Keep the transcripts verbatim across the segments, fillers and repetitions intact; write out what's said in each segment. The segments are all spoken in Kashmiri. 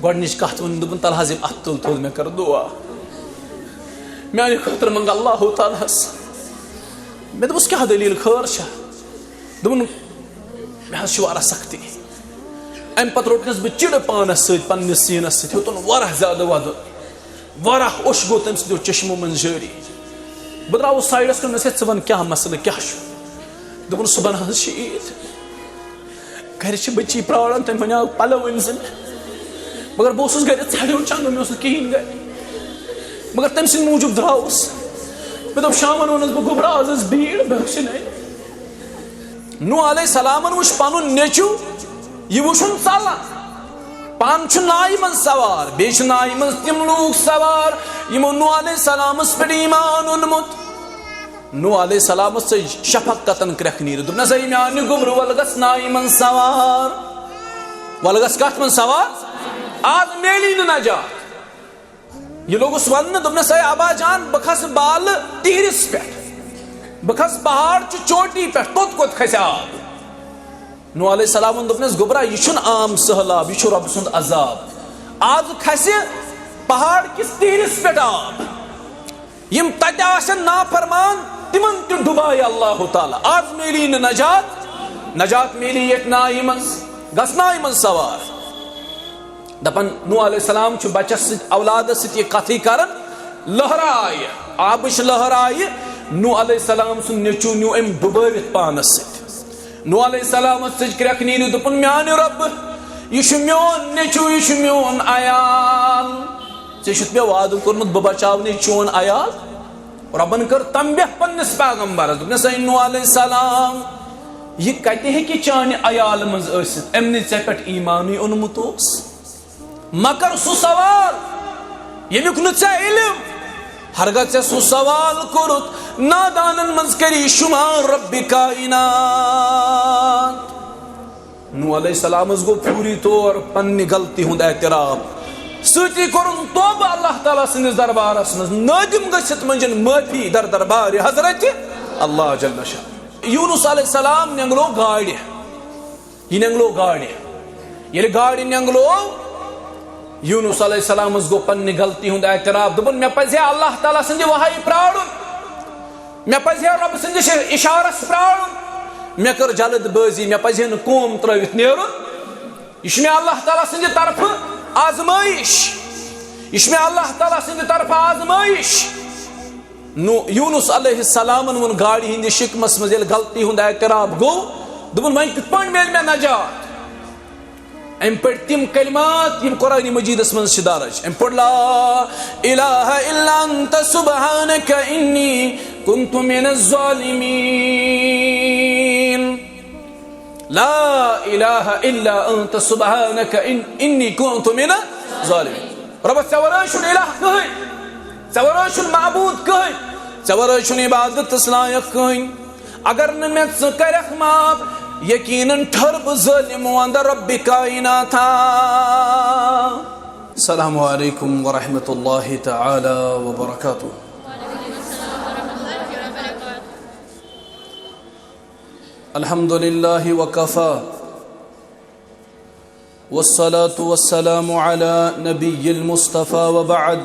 گۄڈٕنِچ کَتھ ووٚن، دوٚپُن، "تَلہٕ حظ یِم اَتھٕ تُل تُل مےٚ کٔر دُعا۔ میٛانہِ خٲطرٕ منٛگ اللہ تعالیٰ ہَس۔" مےٚ دوٚپُس، "کیٛاہ دٔلیٖل، خٲر چھا؟" دوٚپُن، "مےٚ حظ چھِ واریاہ سختی۔" اَمہِ پَتہٕ روٚٹنَس بہٕ چِڑٕ پانَس سۭتۍ، پنٛنِس سیٖنَس سۭتۍ، ہیوٚتُن واریاہ زیادٕ وَدُن۔ واریاہ اوٚش گوٚو تٔمۍ سٕنٛدیو چشمو منٛز جٲری۔ بہٕ درٛاوُس سایڈَس کُن، مےٚ دوٚپُس، "ہے، ژٕ وَن، کیٛاہ مسلہٕ، کیٛاہ چھُ؟" دوٚپُن، "صُبحن حظ چھِ عیٖد۔" گرِ چھِ بٔچی پرٛاران، تٔمۍ وَنیٛاو، "پَلو أنۍ زِ مےٚ۔" مگر بہٕ اوسُس گرِ ژھرِیُن چنٛگہٕ، مےٚ اوس نہٕ کِہیٖنۍ گرِ۔ مگر تٔمۍ سٕنٛدِ موٗجوٗب درٛاوُس۔ مےٚ دوٚپ، شامَن ووٚنُس بہٕ، "گوٚبرا، آز ٲس بھیٖڑ، بہٕ ہیوٚک نہٕ أنِتھ۔" نوح علیہ السلامَن وُچھ پَنُن نیٚچوٗ، یہِ وُچھُن ژَلان۔ پانہٕ چھُ نایہِ منٛز سوار، بیٚیہِ چھِ نایہِ منٛز تِم لوٗکھ سوار، یِمو نوح علیہ السلامَس پٮ۪ٹھ ایمان اوٚنمُت۔ نوح علیہ السلامس ژٔج شفقتن کرٛٮ۪کھ نیٖرِتھ۔ دوٚپنس، "ہے میانہِ گوٚبرٕ، ولہٕ گژھ نایہِ منٛز سوار۔ ولہٕ گژھ کتھ منٛز سوار؟ آز میلی نہٕ نجات۔" یہِ لوٚگُس وننہٕ، دوٚپنس، "ہے ابا جان، بہٕ کھسہٕ بالہٕ تیٖرِس پٮ۪ٹھ۔ بہٕ کھسہٕ پہاڑ چہِ چوٹی پٮ۪ٹھ، توٚت کوٚت کھسہِ آب؟" نوح علیہ السلامن دوٚپنس، "گوٚبرا، یہِ چھُنہٕ عام سہلاب، یہِ چھُ رۄبہٕ سُنٛد عذاب۔ آز کھسہِ پہاڑ کِس تیٖرِس پٮ۪ٹھ آب۔" یِم تَتہِ آسن نافرمان، تِمن تہِ ڈُبایہِ اللہ تعالیٰ۔ آز میلی نہٕ نجات، نجات میلی ییٚتہِ نایہِ منٛز، گژھ نایہِ منٛز سوار۔ دَپان، نوح علیہ السلام چھُ بَچَس سۭتۍ، اولادَس سۭتۍ یہِ کَتھٕے کَران، لٔہرٕ آیہِ، آبٕچ لٔہرٕ آیہِ، نوح علیہ السلام سُنٛد نیٚچوٗ نیوٗ أمۍ ڈُبٲوِتھ پانَس سۭتۍ۔ نوح علیہ السلامَس ژٔج کرٛٮ۪کھ نیٖرِتھ، دوٚپُن، "میٛانہِ رۄبہٕ، یہِ چھُ میون نیٚچوٗ، یہِ چھُ میون عیال۔ ژےٚ چھُتھ مےٚ وعدٕ کوٚرمُت، بہٕ بچاونَے چون عیال؟" رۄبن کٔر تنبیہ پننِس پیغمبرس، دوٚپنس، "اے نوح علیہ السلام، یہِ کتہِ ہیٚکہِ چانہِ عیالہٕ منٛز ٲسِتھ؟ أمۍ نہٕ ژےٚ پٮ۪ٹھ ایمانٕے اوٚنمُت اوس۔ مہ کر سُہ سوال، ییٚمیُک نہٕ ژےٚ علم۔ ہرگاہ ژےٚ سُہ سوال کوٚرُتھ، نادانن منٛز کری شمار رب کائنات۔" نوح علیہ السلامس گوٚو فوری طور پننہِ غلطی ہُنٛد اعتراف۔ سۭتی کوٚرُن توبہٕ اللہ تعالیٰ سٕنٛدِس دربارس منٛز، نٲدِم گٔژھِتھ مٔنٛجِن معٲفی در دربارِ حضرت اللہ جل شانہ۔ یونس علیہ السلام نینگلو گاڑِ۔ یہِ نینگلو گاڑِ۔ ییٚلہِ گاڑِ نینگلو، یونس علیہ السلامس گوٚو پننہِ غلطی ہُنٛد اعتراف۔ دوٚپُن، مےٚ پزِ ہا اللہ تعالیٰ سٕنٛدِ وحی پرٛارُن۔ مےٚ پزِ ہا رۄبہٕ سٕنٛدِس اشارس پرٛارُن۔ مےٚ کٔر جلد بٲزی، مےٚ پزِ ہا نہٕ قوم ترٲوِتھ نیرُن۔ یہِ چھُ مےٚ اللہ تعالیٰ سٕنٛدِ طرفہٕ آزمٲیِش۔ یہِ چھُ مےٚ اللہ تعالیٰ سٕنٛدِ طرفہٕ آزمٲیِش۔ نو-، یونس علیہ السلامن ووٚن گاڑِ ہٕنٛدِس شِکمس منٛز، ییٚلہِ غلطی ہُنٛد اعتراف گوٚو، دوٚپُن، "وۄنۍ کِتھ پٲٹھۍ میلہِ مےٚ نجات؟" أمۍ پٔرۍ تِم کلمات، یِم قرآن مجیدس منٛز چھِ درج۔ أمۍ پوٚر، "لا الہ الا انت سبحانک انی کنت من الظالمین۔ لا الہ الا انت سبحانک ان-، انی کنت من الظالمین۔" رۄبہ، ژےٚ ورٲے چھُنہٕ الہ کٕہٕنۍ، ژےٚ ورٲے چھُنہٕ معبوٗد کٕہٕنۍ، ژےٚ ورٲے چھُنہٕ عبادتس لایق کٕہٕنۍ۔ اگر نہٕ مےٚ ژٕ کرکھ معاف، یقیناً ٹھٔر بہٕ ظٲلِم وَندٕ رۄبِ کائناتھا۔ السلام علیکم ورحمۃ اللہ تعالی وبرکاتہ۔ الحمد لله وكفى، والصلاة والسلام على نبي المصطفى وبعد۔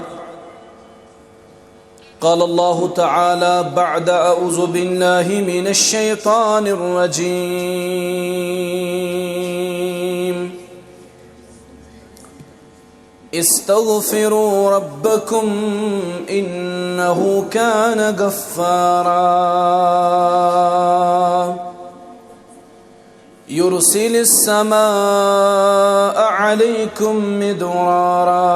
قال الله تعالى بعد أعوذ بالله من الشيطان الرجيم، استغفروا ربكم إنه كان غفارا، يرسل السماء عليكم مدرارا،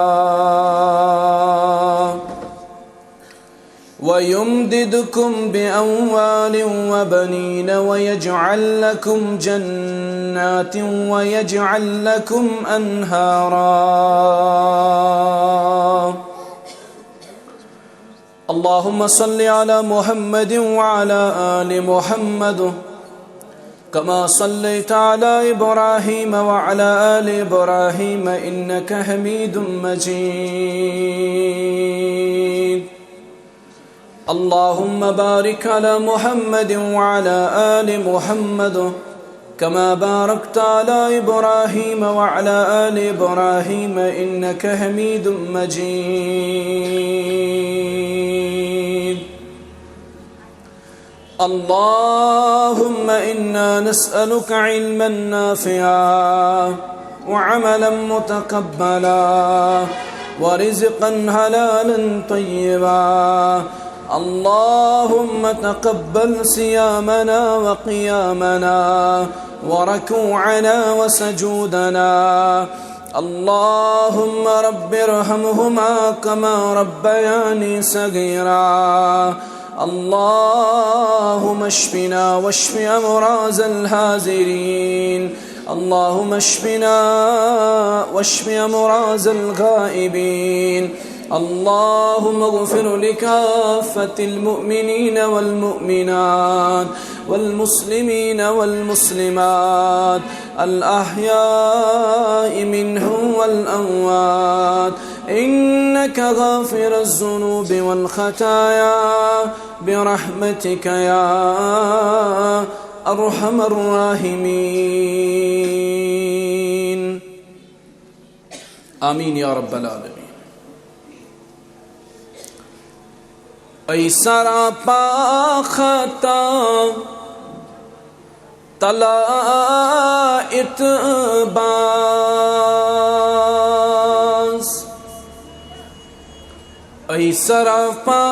ويمددكم بأموال وبنين ويجعل لكم جنات ويجعل لكم أنهارا۔ اللهم صل على محمد وعلى آل محمد كما صليت على إبراهيم وعلى آل إبراهيم إنك حميد مجيد۔ اللهم بارك على محمد وعلى آل محمد كما باركت على إبراهيم وعلى آل إبراهيم إنك حميد مجيد. اللهم إنا نسألك علما نافعا وعملا متقبلا ورزقا حلالا طيبا. اللهم تقبل صيامنا وقيامنا وركوعنا وسجودنا. اللهم رب ارحمهما كما ربياني صغيرا. اللهم اشفنا واشف أمراض الحاضرين. اللهم اشفنا واشف أمراض الغائبين. اللهم اغفر لكافة المؤمنين والمؤمنات والمسلمين والمسلمات الأحياء منهم والأموات إنك غافر الذنوب والخطايا برحمتك يا أرحم الراحمين. آمين يا رب العالمين. أي سراپا خطا تلائت باز، أي سراپا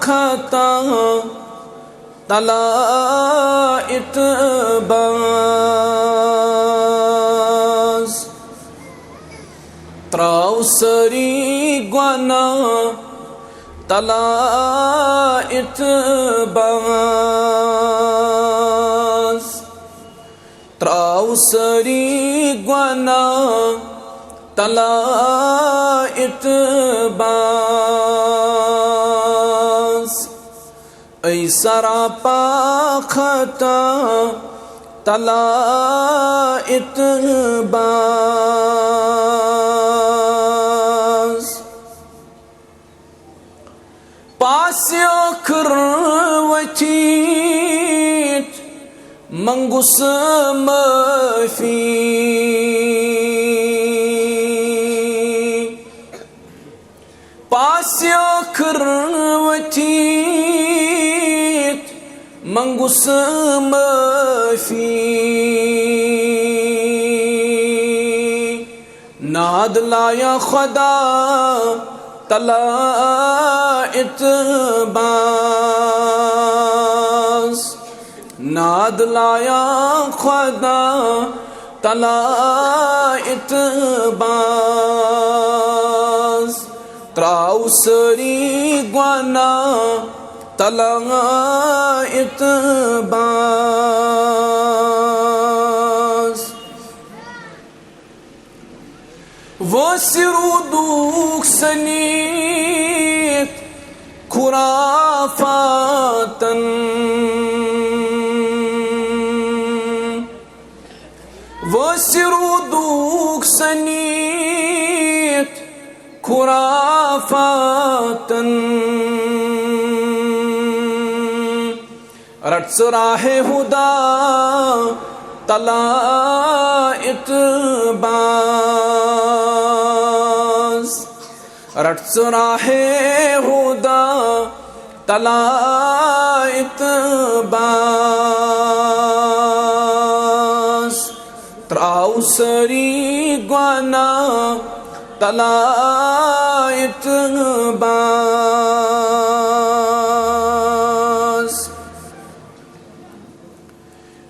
خطا تلائت باز. تراو سٲری گۄناہ تلائت باز. تراو سٲری گۄناہ تلائت باز. أي سراپا خطا تلائت باز. پاس ٲخر ؤتھِتھ منٛگُس معٲفی. پاس ٲخر ؤتھِتھ منٛگُس معٲفی. ناد لایا خدا تلائت باز. ناد لایا خدا تلائت باز. تراو سٲری گۄناہ تلائت باز. وٲسۍ روٗدُکھ سٔنِتھ خُرافاتن. وٲسۍ روٗدُکھ سٔنِتھ خُرافاتن. رٹ ژٕ راہِ ہدا تلائت باز. رٹ ژٕ راہِ ہدا تلائت باز. تراو سٲری گۄناہ تلائت باز.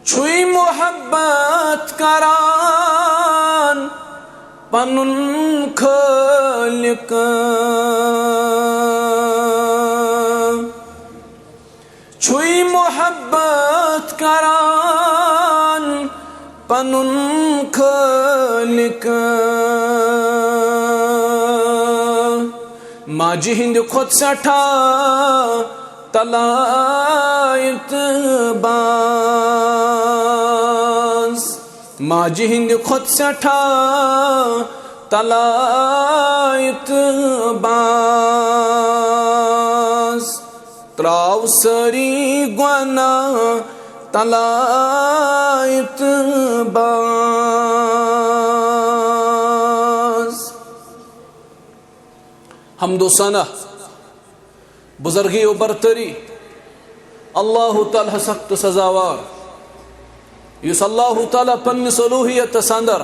چھُے محبت کران پنُن خالق. چھُے محبت کران پنُن خالق. ماجہِ ہِنٛدِ کھۄتہٕ سٮ۪ٹھاہ تلائت باز. ماجہِ ہِنٛدِ کھۄتہٕ سٮ۪ٹھاہ تلائت باز. تراو سٲری گۄناہ تلایت باز۔ حمد و ثنا، بزرگی و برتری اللہ تعالیٰ ہس حق تہٕ سزاوار، یُس اللہ تعالیٰ پننِس الوہیتس اندر،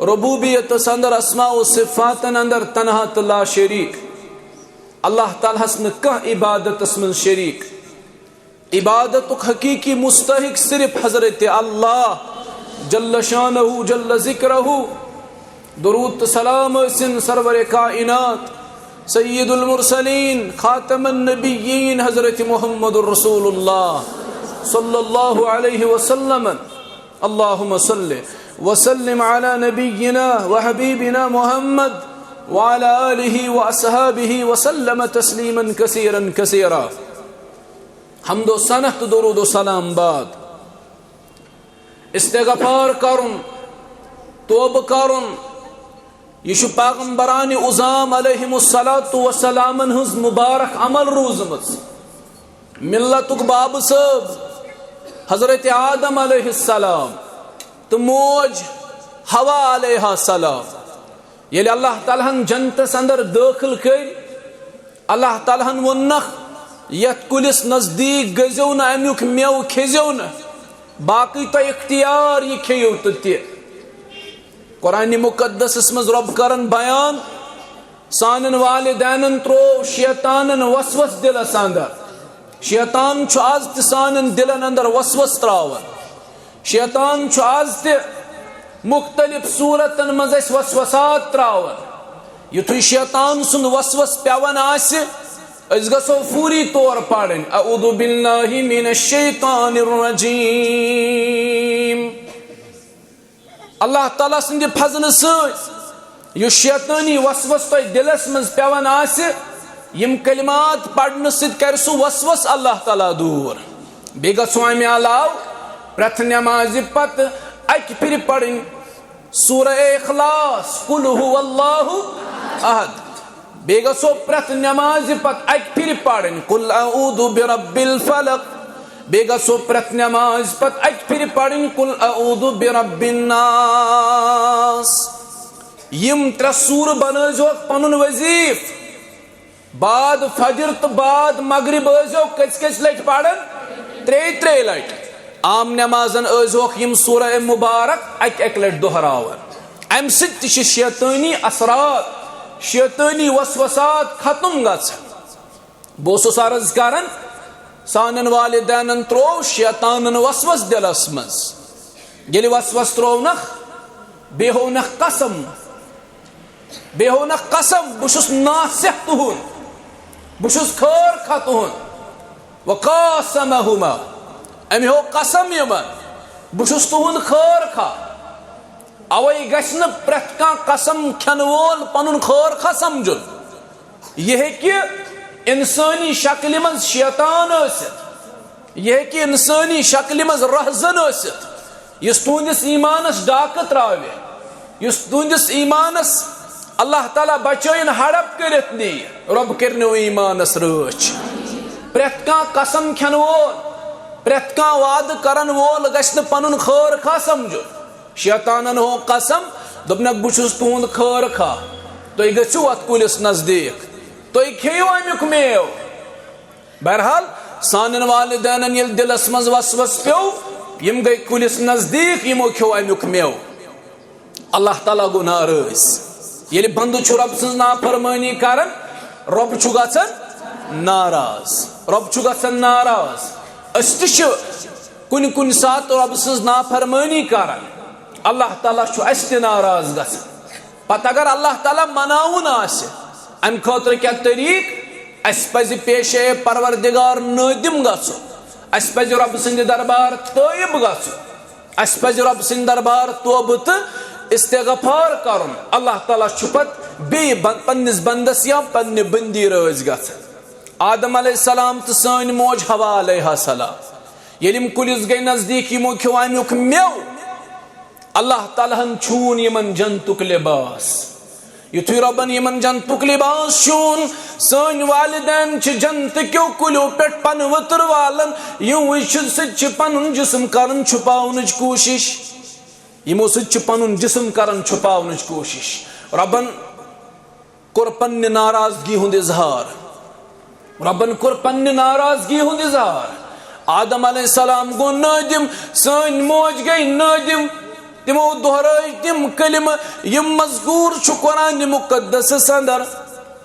ربوبیتس اندر، اسماء و صفاتن اندر تنہا تہٕ لا شریک۔ اللہ تعالیٰ ہس نہٕ کانٛہہ عبادتس منٛز شریک۔ عبادتُک حقیقی مستحق صرف حضرت اللہ جل شانہ جل ذکرہ۔ درود تہٕ سلام ٲسِن سرور کائنات سید المرسلین خاتم النبیین حضرت محمد رسول اللہ صلی اللہ علیہ وسلم۔ اللهم صل وسلم على نبينا وحبيبنا محمد وعلى آله وأصحابه وسلم تسليما كثيرا كثيرا۔ حمد و ثنا تہٕ درود و سلام بعد، استغفار کرُن، توبہٕ کرُن، یہِ چھُ پیغمبرانِ عظام علیہم الصلوۃ والسلامن ہٕنٛز مبارک عمل روٗزمٕژ۔ ملتُک بابہٕ صٲب حضرت آدم علیہ السلام تہٕ موج حوا علیہ السلام ییٚلہِ اللہ تعالیٰ ہن جنتس اندر دٲخل کٔرۍ، اللہ تعالیٰ ہن ووٚننکھ، یتھ کُلِس نزدیٖک گٔژھۍزیو نہٕ، امیُک مٮ۪وٕ کھیٚزیو نہٕ، باقٕے تۄہہِ اختیار، یہِ کھیٚیِو تہٕ تہِ۔ قرآن مقدسس منٛز رۄب کران بیان، سانٮ۪ن والدینن تروو شیطانن وسوس دلس اندر۔ شیطان چھُ از تہِ سانٮ۪ن دلن اندر وسوس تراوان۔ شیطان چھُ از تہِ مختلف صورتن منٛز اسہِ وسوسات تراوان۔ یُتھُے شیطان سُنٛد وسوس پٮ۪وان آسہِ، أسۍ گژھو فوری طور پرٕنۍ، اعوذ باللہ من الشیطان الرجیم۔ اللہ تعالیٰ سٕنٛدِ فضلہٕ سۭتۍ یُس شیطٲنی وسوس تۄہہِ دِلس منٛز پٮ۪وان آسہِ، یِم کلمات پرنہٕ سۭتۍ کرِ سُہ وسوس اللہ تعالیٰ دوٗر۔ بیٚیہِ گژھو اَمہِ علاوٕ پرٛٮ۪تھ نٮ۪مازِ پتہٕ اَکہِ پھِرِ پرٕنۍ سورہ اخلاص، قل هو اللہ احد۔ بیٚیہِ گژھو پرٛٮ۪تھ نٮ۪مازِ پتہٕ اَکہِ پھِرِ پرٕنۍ قل اعوذ برب الفلق۔ بیٚیہِ گژھو پرٛٮ۪تھ نٮ۪مازِ پتہٕ اَکہِ پھِرِ پرٕنۍ قل اعوذ برب الناس۔ یِم ترٛےٚ سوٗرٕ بنٲوزیوکھ پنُن وظیٖفہٕ۔ بعد فجر تہٕ بعد مغرب ٲسۍزیو کٔژِ کٔژِ لٹہِ پران؟ ترٛیٚیہِ ترٛیٚیہِ لٹہِ۔ عام نمازن ٲسۍزیوکھ یِم سورہ مبارک اکہِ اکہِ لٹہِ دۄہراوان۔ امہِ سۭتۍ تہِ چھِ شیطٲنی اثرات، شیطٲنی وسوسات ختم گژھان۔ بہٕ اوسُس عرض کران، سانٮ۪ن والدینن تروو شیطانن وسوس دِلس منٛز۔ ییٚلہِ وسوس تروونکھ، بیٚیہِ ہوونکھ قسم، بیٚیہِ ہوونکھ قسم، بہٕ چھُس ناصح تُہُنٛد، بہٕ چھُس خٲر خواہ تُہُنٛد۔ وقاسمہما، أمۍ ہوو قسم یِمن، بہٕ چھُس تُہُنٛد خٲر خواہ۔ اوے گژھِ نہٕ پرٛٮ۪تھ کانٛہہ قسم کھٮ۪نہٕ وول پنُن خٲر خواہ سمجھُن۔ یہِ ہیٚکہِ انسٲنی شکلہِ منٛز شیطان ٲسِتھ، یہِ ہیٚکہِ انسٲنی شکلہِ منٛز رہزن ٲسِتھ، یُس تُہنٛدِس ایمانس ڈاکہٕ ترٛاوِ، یُس تُہنٛدِس ایمانس اللہ تعالیٰ بچٲیِن ہڑپ کٔرِتھ نِیہِ، رۄب کٔرِنو ایمانس رٲچھ۔ پرٛٮ۪تھ کانٛہہ قسم کھٮ۪نہٕ وول، پرٛٮ۪تھ کانٛہہ وعدٕ کرن وول گژھِ نہٕ پنُن خٲر خواہ سمجھُن۔ شیطانن ہوو قسم، دوٚپنکھ، "بہٕ چھُس تُہُنٛد خٲر خواہ، تُہۍ گٔژھِو اتھ کُلِس نزدیٖک، تُہۍ کھیٚیِو امیُک میوٕ۔" بہرحال، سانٮ۪ن والدینن ییٚلہِ دِلس منٛز وسوس پیوٚو، یِم گٔے کُلِس نزدیٖک، یِمو کھیوٚو امیُک میوٕ۔ اللہ تعالیٰ گوٚو ناراض۔ ییٚلہِ بندٕ چھُ رۄب سٕنٛز نافرمٲنی کران، رۄب چھُ گژھان ناراض۔ رۄب چھُ گژھان ناراض۔ أسۍ تہِ چھِ کُنہِ کُنہِ ساتہٕ رۄب سٕنٛز نافرمٲنی کران۔ اللہ تعالیٰ چھُ اَسہِ تہِ ناراض گژھان۔ پتہٕ اگر اللہ تعالیٰ مناوُن آسہِ، اَمہِ خٲطرٕ کیٛاہ طریٖقہٕ؟ اَسہِ پَزِ پیشے پروردگار نٲدِم گژھُن۔ اَسہِ پَزِ رۄب سٕنٛدِ دربار تٲیِب گژھُن۔ اَسہِ پَزِ رۄب سٕنٛدِ دربار توبہٕ تہٕ استغفار کَرُن۔ اللہ تعالیٰ چھُ پَتہٕ بیٚیہِ بن-، پنٛنِس بنٛدَس یا پنٛنہِ بٔنٛدی رٲضۍ گژھان۔ آدم علیہ السلام تہٕ سٲنۍ موج حوا علیہ السلام ییٚلہِ یِم کُلِس گٔے نزدیٖک، یِمو کھیوٚو اَمیُک مٮ۪وٕ۔ اللہ تعالیٰ ہن چھوٗن یِمن جنتُک لباس۔ یُتھُے رۄبن یِمن جنتُک لباس شوٗن، سٲنۍ والدین چھِ جنتہٕ کیو کُلیو پٮ۪ٹھ پنہٕ ؤتٕر والان، یِم وٕچھِتھ سۭتۍ چھِ پنُن جسم کران چھُپاونٕچ کوٗشِش۔ یِمو سۭتۍ چھِ پنُن جسم کران چھُپاونٕچ کوٗشِش۔ رۄبن کوٚر پننہِ ناراضگی ہُنٛد اظہار۔ رۄبن کوٚر پننہِ ناراضگی ہُنٛد اظہار۔ آدم علیہ السلام گوٚو نٲدِم، سٲنۍ موج گٔے نٲدِم۔ تِمو دۄہرٲے تِم کلمہٕ، یِم مذکور چھُ قرآن مقدسس اندر۔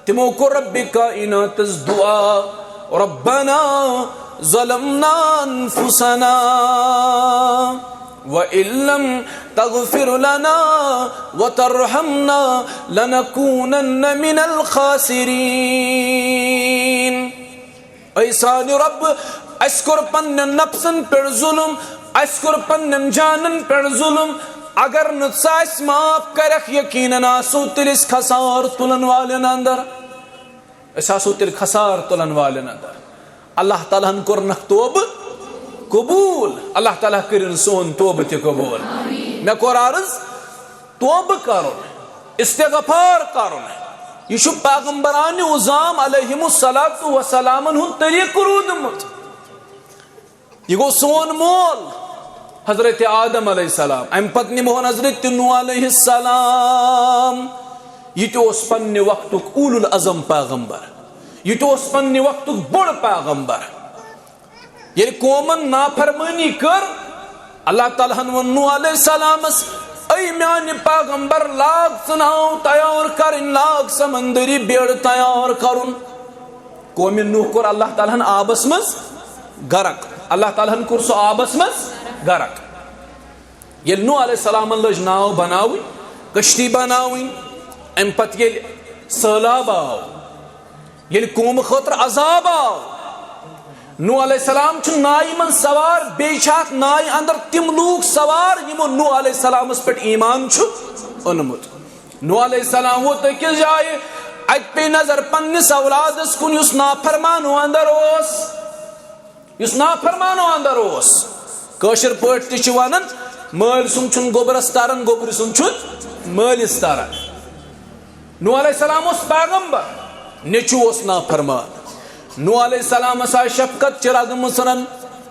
تِمو کوٚر رب کائناتس دعا، ربنا ظلمنا انفسنا وان لم تغفر لنا وترحمنا لنكونن من الخاسرين۔ اے سانہِ رۄب، اسہِ کوٚر پننٮ۪ن نفسن پٮ۪ٹھ ظلم، اسہِ کوٚر پننٮ۪ن جانن پٮ۪ٹھ ظلم۔ اگر نہٕ ژٕ اسہِ معاف کرکھ، یقیناً آسو تیٚلہِ أسۍ خسار تُلن والٮ۪ن اندر۔ أسۍ آسو تیٚلہِ خسار تُلن والٮ۪ن اندر۔ اللہ تعالیٰ ہن کوٚرنکھ توبہٕ قبول۔ اللہ تعالیٰ کٔرِن سون توبہٕ تہِ قبول۔ مےٚ کوٚر عرض، توبہٕ کرُن، استغفار کرُن، یہِ چھُ پیغمبرانِ عظام علیہم الصلوۃ والسلامن ہُنٛد طریٖقہٕ روٗدمُت۔ یہِ گوٚو سون مول حضرت آدم علیہ السلام، امہِ پتہٕ نِمہون حضرت نوح علیہ السلام۔ یہِ تہِ اوس پننہِ وقتُک اولو العزم پیغمبر، یہِ تہِ اوس پننہِ وقتُک بوٚڑ پیغمبر۔ ییٚلہِ قومن نافرمٲنی کٔر، اللہ تعالیٰ ہن ووٚن نوح علیہ السلامس، اے میانہِ پیغمبر، لاگ ژٕ ناو تیار کرٕنۍ، لاگ سمندری بیڑٕ تیار کرُن۔ قومِ نوح کوٚر اللہ تعالیٰ ہن آبس منٛز غرق، اللہ تعالیٰ ہن کوٚر سُہ آبس منٛز غرق۔ ییٚلہِ نوح علیہ السلامن لٔج ناو بناوٕنۍ، کشتی بناوٕنۍ، امہِ پتہٕ ییٚلہِ سہلاب آو، ییٚلہِ قومہٕ خٲطرٕ عذاب آو، نوح علیہ السلام چھُ نایہِ منٛز سوار، بیٚیہِ چھِ اتھ نایہِ اندر تِم لوٗکھ سوار یِمو نوح علیہ السلامس پٮ۪ٹھ ایمان چھُ اوٚنمُت۔ نوح علیہ السلام ووت أکِس جایہِ، اتہِ پیٚیہِ نظر پننِس اولادس کُن یُس نافرمانو اندر اوس، یُس نافرمانو اندر اوس۔ کٲشِر پٲٹھۍ تہِ چھِ ونان، مٲلۍ سُنٛد چھُنہٕ گوٚبرس تران، گوٚبرِ سُنٛد چھُنہٕ مٲلِس تران۔ نوح علیہ السلام اوس پیغمبر، نیٚچوٗ اوس نافرمان۔ نوح علیہ السلامس آیہِ شفقت چہِ رگہٕ مٕژرن،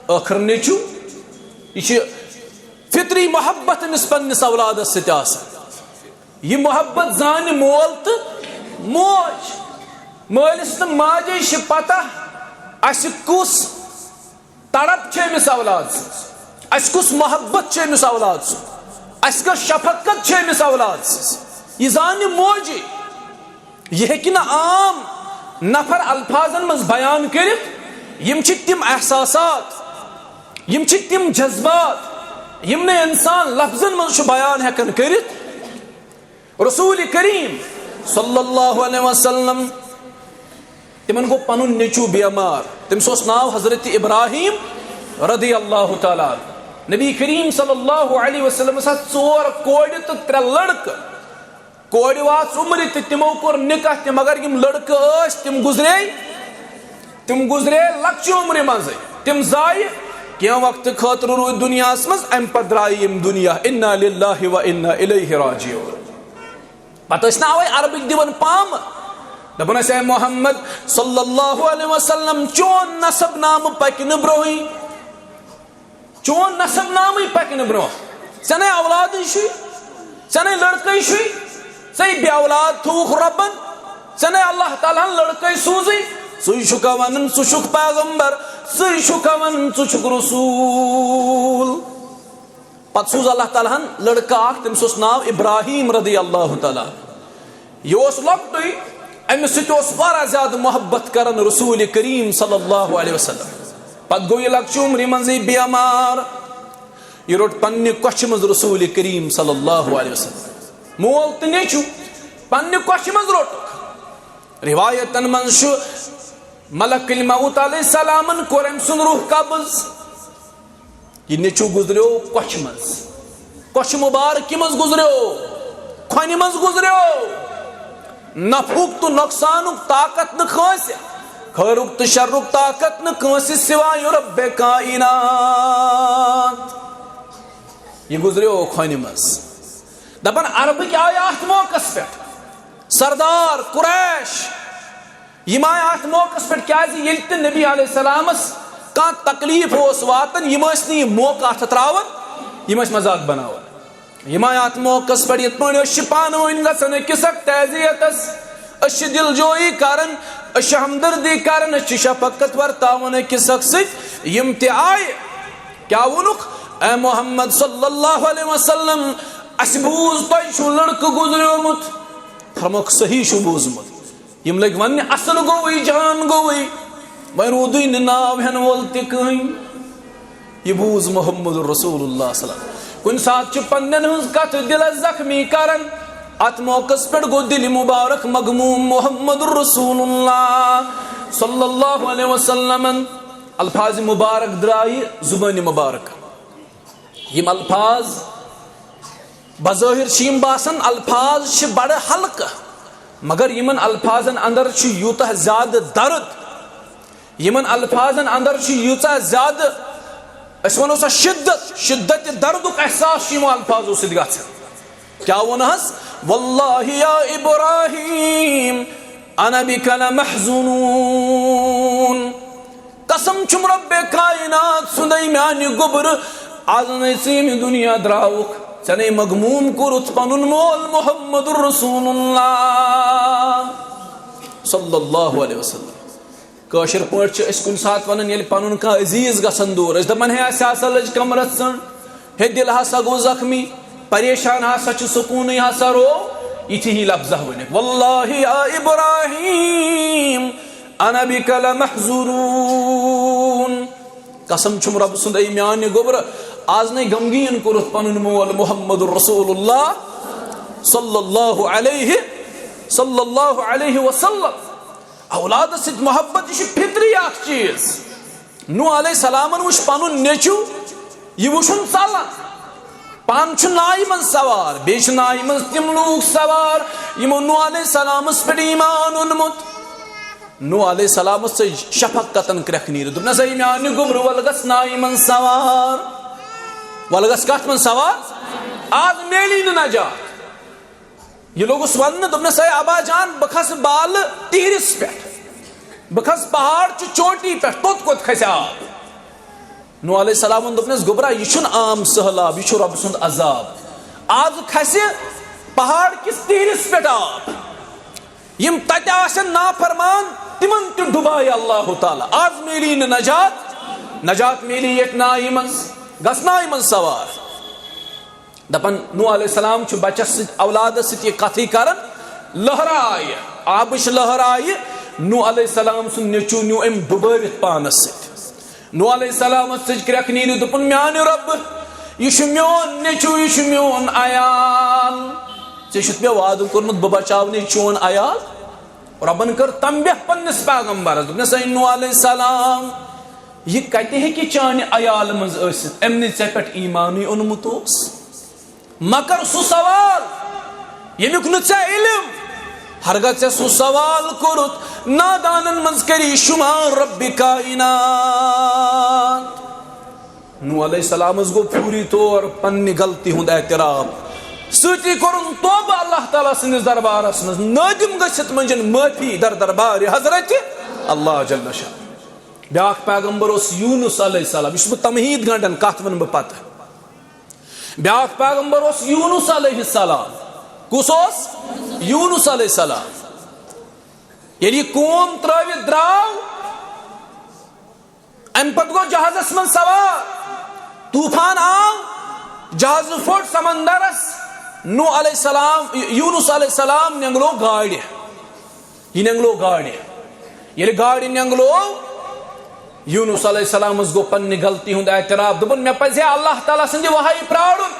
ٲخٕر نیٚچوٗ۔ یہِ چھِ فطری محبت أمِس پننِس اولادس سۭتۍ آسان۔ یہِ محبت زانہِ مول تہٕ موج۔ مٲلِس تہٕ ماجے چھِ پتہ اسہِ کُس تڑپ چھِ أمِس اولاد سٕنٛز، اسہِ کُس محبت چھِ أمِس اولاد سُنٛد، اسہِ کۄس شفقت چھِ أمِس اولاد سٕنٛز، یہِ زانہِ موجی۔ یہِ ہیٚکہِ نہٕ عام نفر الفاظن منٛز بیان کٔرِتھ۔ یِم چھِ تِم احساسات، یِم چھِ تِم جذبات، یِم نہٕ انسان لفظن منٛز چھُ بیان ہٮ۪کان کٔرِتھ۔ رسول کریم صلی اللہ علیہ وسلم، تِمن گوٚو پنُن نیٚچوٗ بیمار، تٔمِس اوس ناو حضرت ابراہیم رضی اللہ تعالیٰ عنہ۔ نبی کریم صلی اللہ علیہ وسلمس آسہٕ ژور کورِ تہٕ ترٛےٚ لڑکہٕ۔ کورِ واژ عمرِ تہٕ تِمو کوٚر نکاح تہِ، مگر یِم لڑکہٕ ٲسۍ، تِم گُزرے، تِم گُزرے لۄکچہِ عمرِ منٛزٕے۔ تِم زایہِ، کینٛہہ وقتہٕ خٲطرٕ روٗدۍ دُنیاہس منٛز، امہِ پتہٕ درٛایہِ یِم دُنیا۔ انا للہ و انا الیہ راجعون۔ پتہٕ ٲسۍ نہٕ اوے عربٕکۍ دِوان پامہٕ۔ دپان ٲسۍ، "اے محمد صلی اللہ علیہ وسلم، چون نسب نامہٕ پکہِ نہٕ برونٛہٕے۔" چون نسب نامٕے پکہِ نہٕ برونٛہہ۔ ژےٚ نے اولادٕے چھُے، ژےٚ نے لڑکے چھُے، ژےٚ بے اولاد تھووُکھ رۄبن، ژےٚ نے اللہ تعالیٰ ہن لڑکے سوٗزٕے۔ ژٕے چھُکھا ونان ژٕ چھُکھ پیغمبر، ژٕے چھُکھا ونان ژٕ چھُکھ رسول۔ پتہٕ سوٗز اللہ تعالیٰ ہن لڑکہٕ اکھ، تٔمِس اوس ناو ابراہیم رضی اللہ تعالیٰ۔ یہِ اوس لۄکٹُے، أمِس سۭتۍ اوس واریاہ زیادٕ محبت کران رسول کریم صلی اللہ علیہ وسلم۔ پتہٕ گوٚو یہِ لۄکچہِ عمرِ منٛزٕے بیمار۔ یہِ روٚٹ پننہِ کۄچھِ منٛز رسول کریم صلی اللہ علیہ وسلم۔ مول تہٕ نیٚچوٗ پننہِ کۄچھِ منٛز روٚٹُکھ۔ روایتن منٛز چھُ، ملک الموت علیہ السلامن کوٚر أمۍ سُنٛد روح قبض۔ یہِ نیٚچوٗ گُزریو کۄچھِ منٛز، کۄچھِ مبارکہِ منٛز گُزریو، کھۄنہِ منٛز گُزریو۔ نفعُک تہٕ نۄقصانُک طاقت نہٕ کٲنٛسہِ، خٲرُک تہٕ شرُک طاقت نہٕ کٲنٛسہِ سوائے رب کائنات۔ یہِ گُزریو کھۄنہِ منٛز۔ دپان عربٕکۍ آیہِ اتھ موقعس پٮ۪ٹھ، سردار قریش، یِم آے اَتھ موقعس پٮ۪ٹھ، کیازِ ییٚلہِ تہِ نبی علیہ السلامس کانٛہہ تکلیف اوس واتان، یِم ٲسۍ نہٕ یہِ موقعہٕ اَتھ ترٛاوان، یِم ٲسۍ مذاق بناوان۔ یِم آے اَتھ موقعس پٮ۪ٹھ، یِتھ پٲٹھۍ أسۍ چھِ پانہٕ ؤنۍ گژھان أکِس اکھ تعزیتس، أسۍ چھِ دلجویی کران، أسۍ چھِ ہمدردی کران، أسۍ چھِ شفقت ورتاوان أکِس اکھ سۭتۍ۔ یِم تہِ آیہِ، کیٛاہ ووٚنُکھ؟ اے محمد صلی اللہ علیہ وسلم، اَسہِ بوٗز تۄہہِ چھُو لڑکہٕ گُزریومُت۔ فرموکھ، صحیح چھُ بوٗزمُت۔ یِم لٔگۍ وَننہِ، اَصٕل گوٚوٕے، جان گوٚوٕے، وۄنۍ روٗدُے نہٕ ناو ہٮ۪نہٕ وول تہِ کٕہٕنۍ۔ یہِ بوٗز محمد رسول اللہ صلی اللہ علیہ وسلم۔ کُنہِ ساتہٕ چھِ پننٮ۪ن ہٕنٛز کتھ دِلس زخمی کران۔ اتھ موقعس پٮ۪ٹھ گوٚو دِلہِ مبارک مغموم محمد رسول اللہ صلی اللہ علیہ وسلمن۔ الفاظ مبارک درٛایہِ زُبٲنہِ مبارک۔ یِم الفاظ بظٲہِر چھِ یِم باسان الفاظ چھِ بڑٕ ہلکہٕ، مگر یِمن الفاظن اندر چھُ یوٗتاہ زیادٕ درد، یِمن الفاظن اندر چھُ ییٖژاہ زیادٕ، أسۍ وَنو سۄ شدت، شدت دردُک احساس چھُ یِمو الفاظو سۭتۍ گژھان۔ کیٛاہ ووٚنہَس؟ واللہ یا ابراہیم، انا بک لمحزونون۔ قسم چھُم رب کائنات سُنٛدے میانہِ گوٚبرٕ، از نے ژٕ ییٚمہِ دُنیا درٛاوُکھ، ژےٚ نے مغموم کوٚرُتھ پنُن مول محمد رسول اللہ صلی اللہ علیہ وسلم۔ کٲشِر پٲٹھۍ چھِ أسۍ کُنہِ ساتہٕ وَنان، ییٚلہِ پَنُن کانٛہہ عزیٖز گژھان دوٗر، أسۍ دَپان، ہے، اَسہِ ہسا لٔج کَمرَس ژٔنٛڈ، ہے، دِل ہسا گوٚو زخمی، پریشان ہسا چھُ، سکوٗنٕے ہسا روو، یِتھی ہی لفظہ ؤنِتھ، واللہ یا ابراہیم، انا بک لمحزونون۔ قسم چھُم رۄب سُنٛد، اے میانہِ گوٚبرٕ، از نے غمگیٖن کوٚرُتھ پنُن مول محمد رسول اللہ صلی اللہ علیہ، صلی اللہ علیہ وسلم۔ اولادس سۭتۍ محبت، یہِ چھُ فطری اکھ چیٖز۔ نوح علیہ السلامن وُچھ پنُن نیٚچو، یہِ وُچھُن ژلان۔ پانہٕ چھُ نایہِ منٛز سوار، بیٚیہِ چھِ نایہِ منٛز تِم لوٗکھ سوار، یِمو نوح علیہ السلامس پٮ۪ٹھ ایمان اوٚنمُت۔ نوح علیہ السلامس ژٔج شفقتن کرٛٮ۪کھ نیٖرِتھ، دوٚپنس، اے میانہِ گوٚبرٕ، ولہٕ گژھ نایہِ منٛز سوار، ولہٕ گژھ کتھ منٛز سوار؟ آز میلی نہٕ نجات۔ یہِ لوٚگُس وننہٕ، دوٚپنس، اے ابا جان، بہٕ کھسہٕ بالہٕ تِہرِس پٮ۪ٹھ، بہٕ کھسہٕ پہاڑ چہِ چوٹی پٮ۪ٹھ، توٚت کوٚت کھسہِ آب؟ نوح علیہ السلامن دوٚپنس، گوٚبرا، یہِ چھُنہٕ عام سہلاب، یہِ چھُ رۄب سُنٛد عذاب۔ آز کھسہِ پہاڑ کِس تِہرِس پٮ۪ٹھ آب۔ یِم تتہِ آسن نافرمان، تِمن تہِ ڈُبایہِ اللہ تعالیٰ۔ آز میلی نہٕ نجات، نجات میلی یتھ نایہِ منٛز، گژھ نایہِ منٛز سوار۔ دپان، نوح علیہ السلام چھُ بچس سۭتۍ، اولادس سۭتۍ یہِ کتھٕے کران، لہرٕ آیہِ، آبٕچ لہرٕ آیہِ، نوح علیہ السلام سُنٛد نیٚچو نیوٗ أمۍ ڈُبٲوِتھ پانس سۭتۍ۔ نوح علیہ السلامس ژٔج کرٛٮ۪کھ نیٖرِتھ، دوٚپُن، میانہِ رۄبہٕ، یہِ چھُ میون نیٚچو، یہِ چھُ میون عیال، ژےٚ چھُتھ مےٚ وعدٕ کوٚرمُت، بہٕ بچاونے چون عیال۔ رۄبن کٔر تنبیہ پننِس پیغمبرس، دوٚپنس، اے نوح علیہ السلام، یہِ کتہِ ہیٚکہِ چانہِ عیالہٕ منٛز ٲسِتھ؟ أمۍ نہٕ ژےٚ پٮ۪ٹھ ایمانٕے اوٚنمُت اوس۔ مہ کر سُہ سوال، ییٚمیُک نہٕ ژےٚ علم۔ ہرگاہ ژےٚ سُہ سوال کوٚرُتھ، نادانن منٛز کری شمار رب کائنات۔ نوح علیہ السلامس گوٚو فوری طور پننہِ غلطی ہُنٛد اعتراف، سۭتی کوٚرُن توبہٕ اللہ تعالیٰ سٕنٛدِس دربارس منٛز، نٲدِم گٔژھِتھ مٔنٛجِن معٲفی در دربارِ حضرت اللہ جل شانہ۔ بیٛاکھ پیغمبر اوس یونس علیہ السلام، یہِ چھُس بہٕ تمہیٖد گنٛڈان، کتھ ونہٕ بہٕ پتہٕ۔ بیٛاکھ پیغمبر اوس یونس علیہ السلام۔ کُس اوس؟ یونس علیہ السلام۔ ییٚلہِ یہِ قوم ترٲوِتھ درٛاو، امہِ پتہٕ گوٚو جہازس منٛز سوار، طوفان آو، جہاز پھوٚٹ سمندرس۔ نوح علیہ السلام، یونس علیہ السلام نینگلو گاڑِ۔ یہِ نینگلو گاڑِ۔ ییٚلہِ گاڑِ نینگلو، یونس علیہ السلامس گوٚو پننہِ غلطی ہُنٛد اعتراف۔ دوٚپُن، مےٚ پزِ ہا اللہ تعالیٰ سٕنٛدِ وحی پرارُن،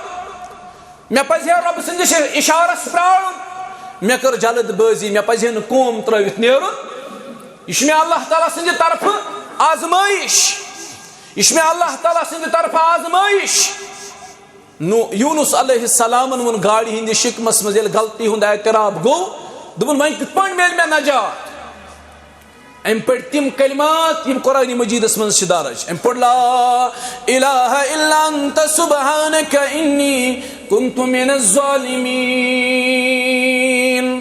مےٚ پزِ ہا رۄبہٕ سٕنٛدِس اشارس پرارُن۔ مےٚ کٔر جلد بٲزی، مےٚ پزِ ہا نہٕ قوم ترٲوِتھ نیرُن۔ یہِ چھُ مےٚ اللہ تعالیٰ سٕنٛدِ طرفہٕ آزمٲیِش۔ یہِ چھُ مےٚ اللہ تعالیٰ سٕنٛدِ طرفہٕ آزمٲیِش۔ نو-، یونس علیہ السلامن ووٚن گاڑِ ہٕنٛدِس شِکمس منٛز، ییٚلہِ غلطی ہُنٛد اعتراف گوٚو، دوٚپُن، وۄنۍ کِتھ پٲٹھۍ میلہِ مےٚ نجات؟ امہِ پٲٹھۍ تِم کلمات، یِم قرآن مجیدس منٛز چھِ درج۔ امہِ پٲٹھۍ، لا الہ الا انت سبحانک انی کنت من الظالمین۔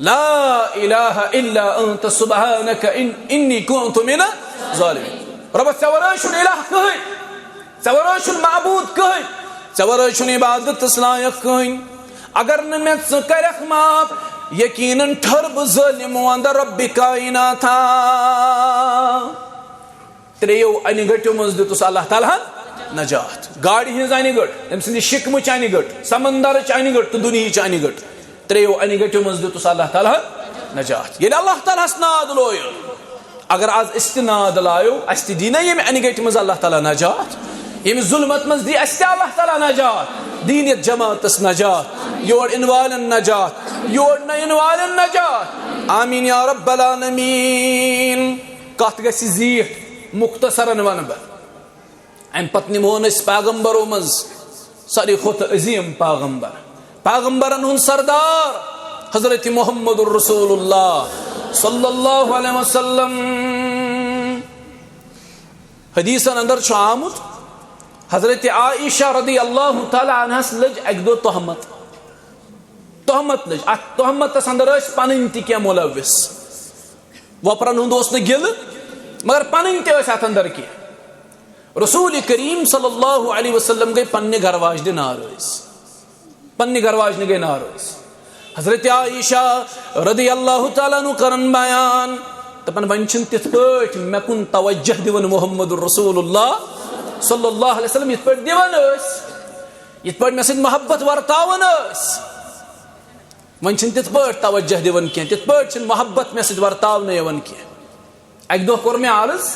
لا الہ الا انت سبحانک ان انی کنت من الظالمین۔ رۄبہ، ژےٚ ورٲے چھُنہٕ الہ کٕہٕنۍ، ژےٚ ورٲے چھُنہٕ معبوٗد کٕہٕنۍ، ژےٚ ورٲے چھُنہٕ عبادتس لایق کٕہٕنۍ۔ اگر نہٕ مےٚ ژٕ کرکھ معاف، یقیناً ٹھٔر بہٕ ظٲلم وندٕ رۄبِ کائناتھا۔ ترٛیٚیو انہِ گٔٹیو منٛز دیُتُس اللہ تعالیٰ ہن نجات۔ گاڑِ ہٕنٛز انہِ گٔٹ، تٔمۍ سٕنٛدِ شِکمٕچ انہِ گٔٹ، سمندرٕچ انہِ گٔٹ تہٕ دُنیہٕچ انہِ گٔٹ۔ ترٛیٚیو انہِ گٔٹیو منٛز دیُتُس اللہ تعالیٰ ہن نجات۔ ییٚلہِ اللہ تعالیٰ ہس ناد لویو، اگر از أسۍ تہِ ناد لایو، اَسہِ تہِ دی نا ییٚمہِ انہِ گٔٹہِ منٛز اللہ تعالیٰ نجات؟ ییٚمہِ ظلمت منٛز دی اَسہِ تہِ اللہ تعالیٰ نجات، دیٖنیت جماعتس نجات، یور یِنہٕ والٮ۪ن نجات، یور نہٕ یِنہٕ والٮ۪ن نجات۔ آمین یا رب العالمین۔ کتھ گژھِ زیٖٹھ، مختصرن ونہٕ بہٕ۔ امہِ پتہٕ نِمون أسۍ پیغمبرو منٛز ساروی کھۄتہٕ عظیٖم پیغمبر، پیغمبرن ہُنٛد سردار حضرت محمد رسول اللہ صلی اللہ علیہ وسلم۔ حدیثن اندر چھُ آمُت، حضرت عائشہ رضی اللہ تعالیٰ عنہس لٔج اکہِ دۄہ تہمت۔ تہمت لٔج، اتھ تہمتس اندر ٲسۍ پنٕنۍ تہِ کینٛہہ ملوث۔ وۄپرن ہُنٛد اوس نہٕ گِلہٕ، مگر پنٕنۍ تہِ ٲسۍ اتھ اندر کینٛہہ۔ رسول کریم صلی اللہ علیہ وسلم گٔے پننہِ گرٕ واجنہِ ناراض، پننہِ گرٕ واجنہِ گٔے ناراض۔ حضرت عائشہ رضی اللہ تعالیٰ عنہ کرن بیان، دپان، وۄنۍ چھِنہٕ تِتھ پٲٹھۍ مےٚ کُن توجہ دِوان محمد رسول اللہ صلی اللہ علیہ وسلم یِتھ پٲٹھۍ دِوان ٲسۍ، یِتھ پٲٹھۍ مےٚ سۭتۍ محبت ورتاوان ٲسۍ۔ وۄنۍ چھِنہٕ تِتھ پٲٹھۍ توجہ دِوان کینٛہہ، تِتھ پٲٹھۍ چھِنہٕ محبت مےٚ سۭتۍ ورتاونہٕ یِوان کینٛہہ۔ اکہِ دۄہ کوٚر مےٚ عرض،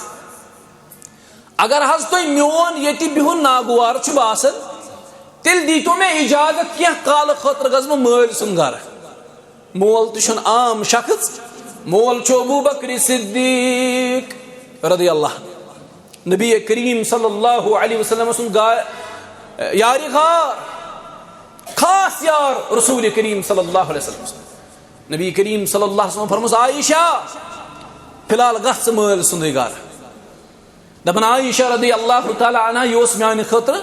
اگر حظ تۄہہِ میون ییٚتہِ بِہُن ناگوار چھُ باسان، تیٚلہِ دیٖتو مےٚ اجازت، کینٛہہ کالہٕ خٲطرٕ گژھٕ بہٕ مٲلۍ سُنٛد گرٕ۔ مول تہِ چھُنہٕ عام شخص، مول چھُ ابو بکر صدیق رضی اللہ عنہ، نبی کریم صلی اللہ علیہ وسلم سُنٛد گا-، یارِ غار، خاص یار رسول کریم صلی اللہ علیہ وسلم۔ نبی کریم صلی اللہ علیہ وسلم فرموس، عائشہ، فی الحال گژھ ژٕ مٲلۍ سُنٛدُے گرٕ۔ دپان، عائشہ رضی اللہ تعالیٰ عنہا، یہِ اوس میانہِ خٲطرٕ،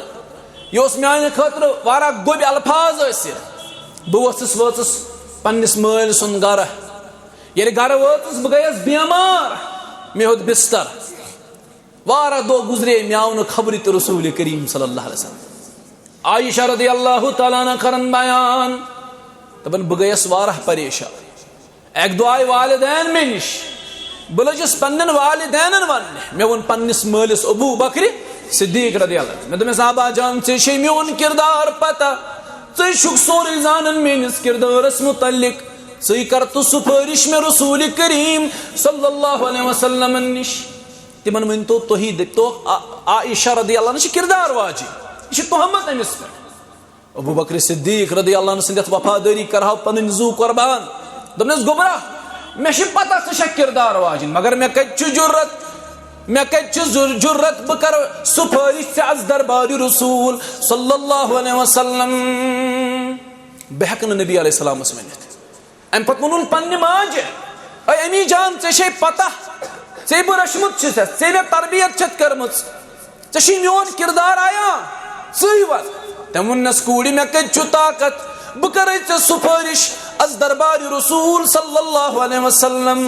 یہِ اوس میانہِ خٲطرٕ واریاہ گوٚبۍ الفاظ ٲسۍ یہِ۔ بہٕ ؤژھٕس، وٲژٕس پننِس مٲلۍ سُنٛد گرٕ۔ ییٚلہِ گرٕ وٲژٕس، بہٕ گٔیَس بیمار، مےٚ ہیوٚت بستر۔ واریاہ دۄہ گُزرے، مےٚ آو نہٕ خبرِ تہِ رسول کریم صلی اللہ علیہ وسلم۔ عائشہ رضی اللہ تعالیٰ عنہ کرن بیان، دپان، بہٕ گٔیَس واریاہ پریشان۔ اکہِ دۄہ آیہِ والدین مےٚ نِش، بہٕ لٔجِس پننٮ۪ن والدینن وننہِ۔ مےٚ ووٚن پننِس مٲلِس ابو بکر صدیق رضی اللہ عنہ، مےٚ دوٚپمَس، ابا جان، ژےٚ چھے میون کردار پتہ، ژٕ چھُکھ سورُے زانان میٲنِس کردارس متعلق، ژٕے کر تہٕ سفٲرِش مےٚ رسول کریم صلی اللہ علیہ وسلمن نِش۔ تِمن ؤنۍتو تُہی، دٔپۍتو، آ-، عائشہ رضی اللہ عنہ چھِ کردار واجہِ، یہِ چھِ تہمت أمِس پٮ۪ٹھ۔ ابو بکر صدیق رضی اللہ عنہ سٕنٛدِ یَتھ وفادٲری کرہاو پنٕنۍ زُو قربان۔ دوٚپنَس، گوٚبرا، مےٚ چھِ پتہ ژٕ چھَکھ کردار واجِنۍ، مگر مےٚ کَتہِ چھُ جُرت، مےٚ کَتہِ چھُ جُر-، جُرت بہٕ کرٕ سفٲرِش ژےٚ از دربارِ رسول صلی اللہ علیہ وسلم؟ بہٕ ہٮ۪کہٕ نہٕ نبی علیہ السلامس ؤنِتھ۔ امہِ پتہٕ ووٚنُن پننہِ ماجہِ، اے امی جان، ژےٚ چھے پتہ، ژےٚ بہٕ رٔچھمُت چھُسَتھ، ژےٚ مےٚ تربیت چھَتھ کٔرمٕژ، ژےٚ چھُے میون کردار آیا، ژٕے وَن۔ تٔمۍ ووٚننَس، کوٗرِ، مےٚ کَتہِ چھُ طاقت، بہٕ کَرَے ژےٚ سُفٲرِش از دربارِ رسول صلی اللہ علیہ وسلم؟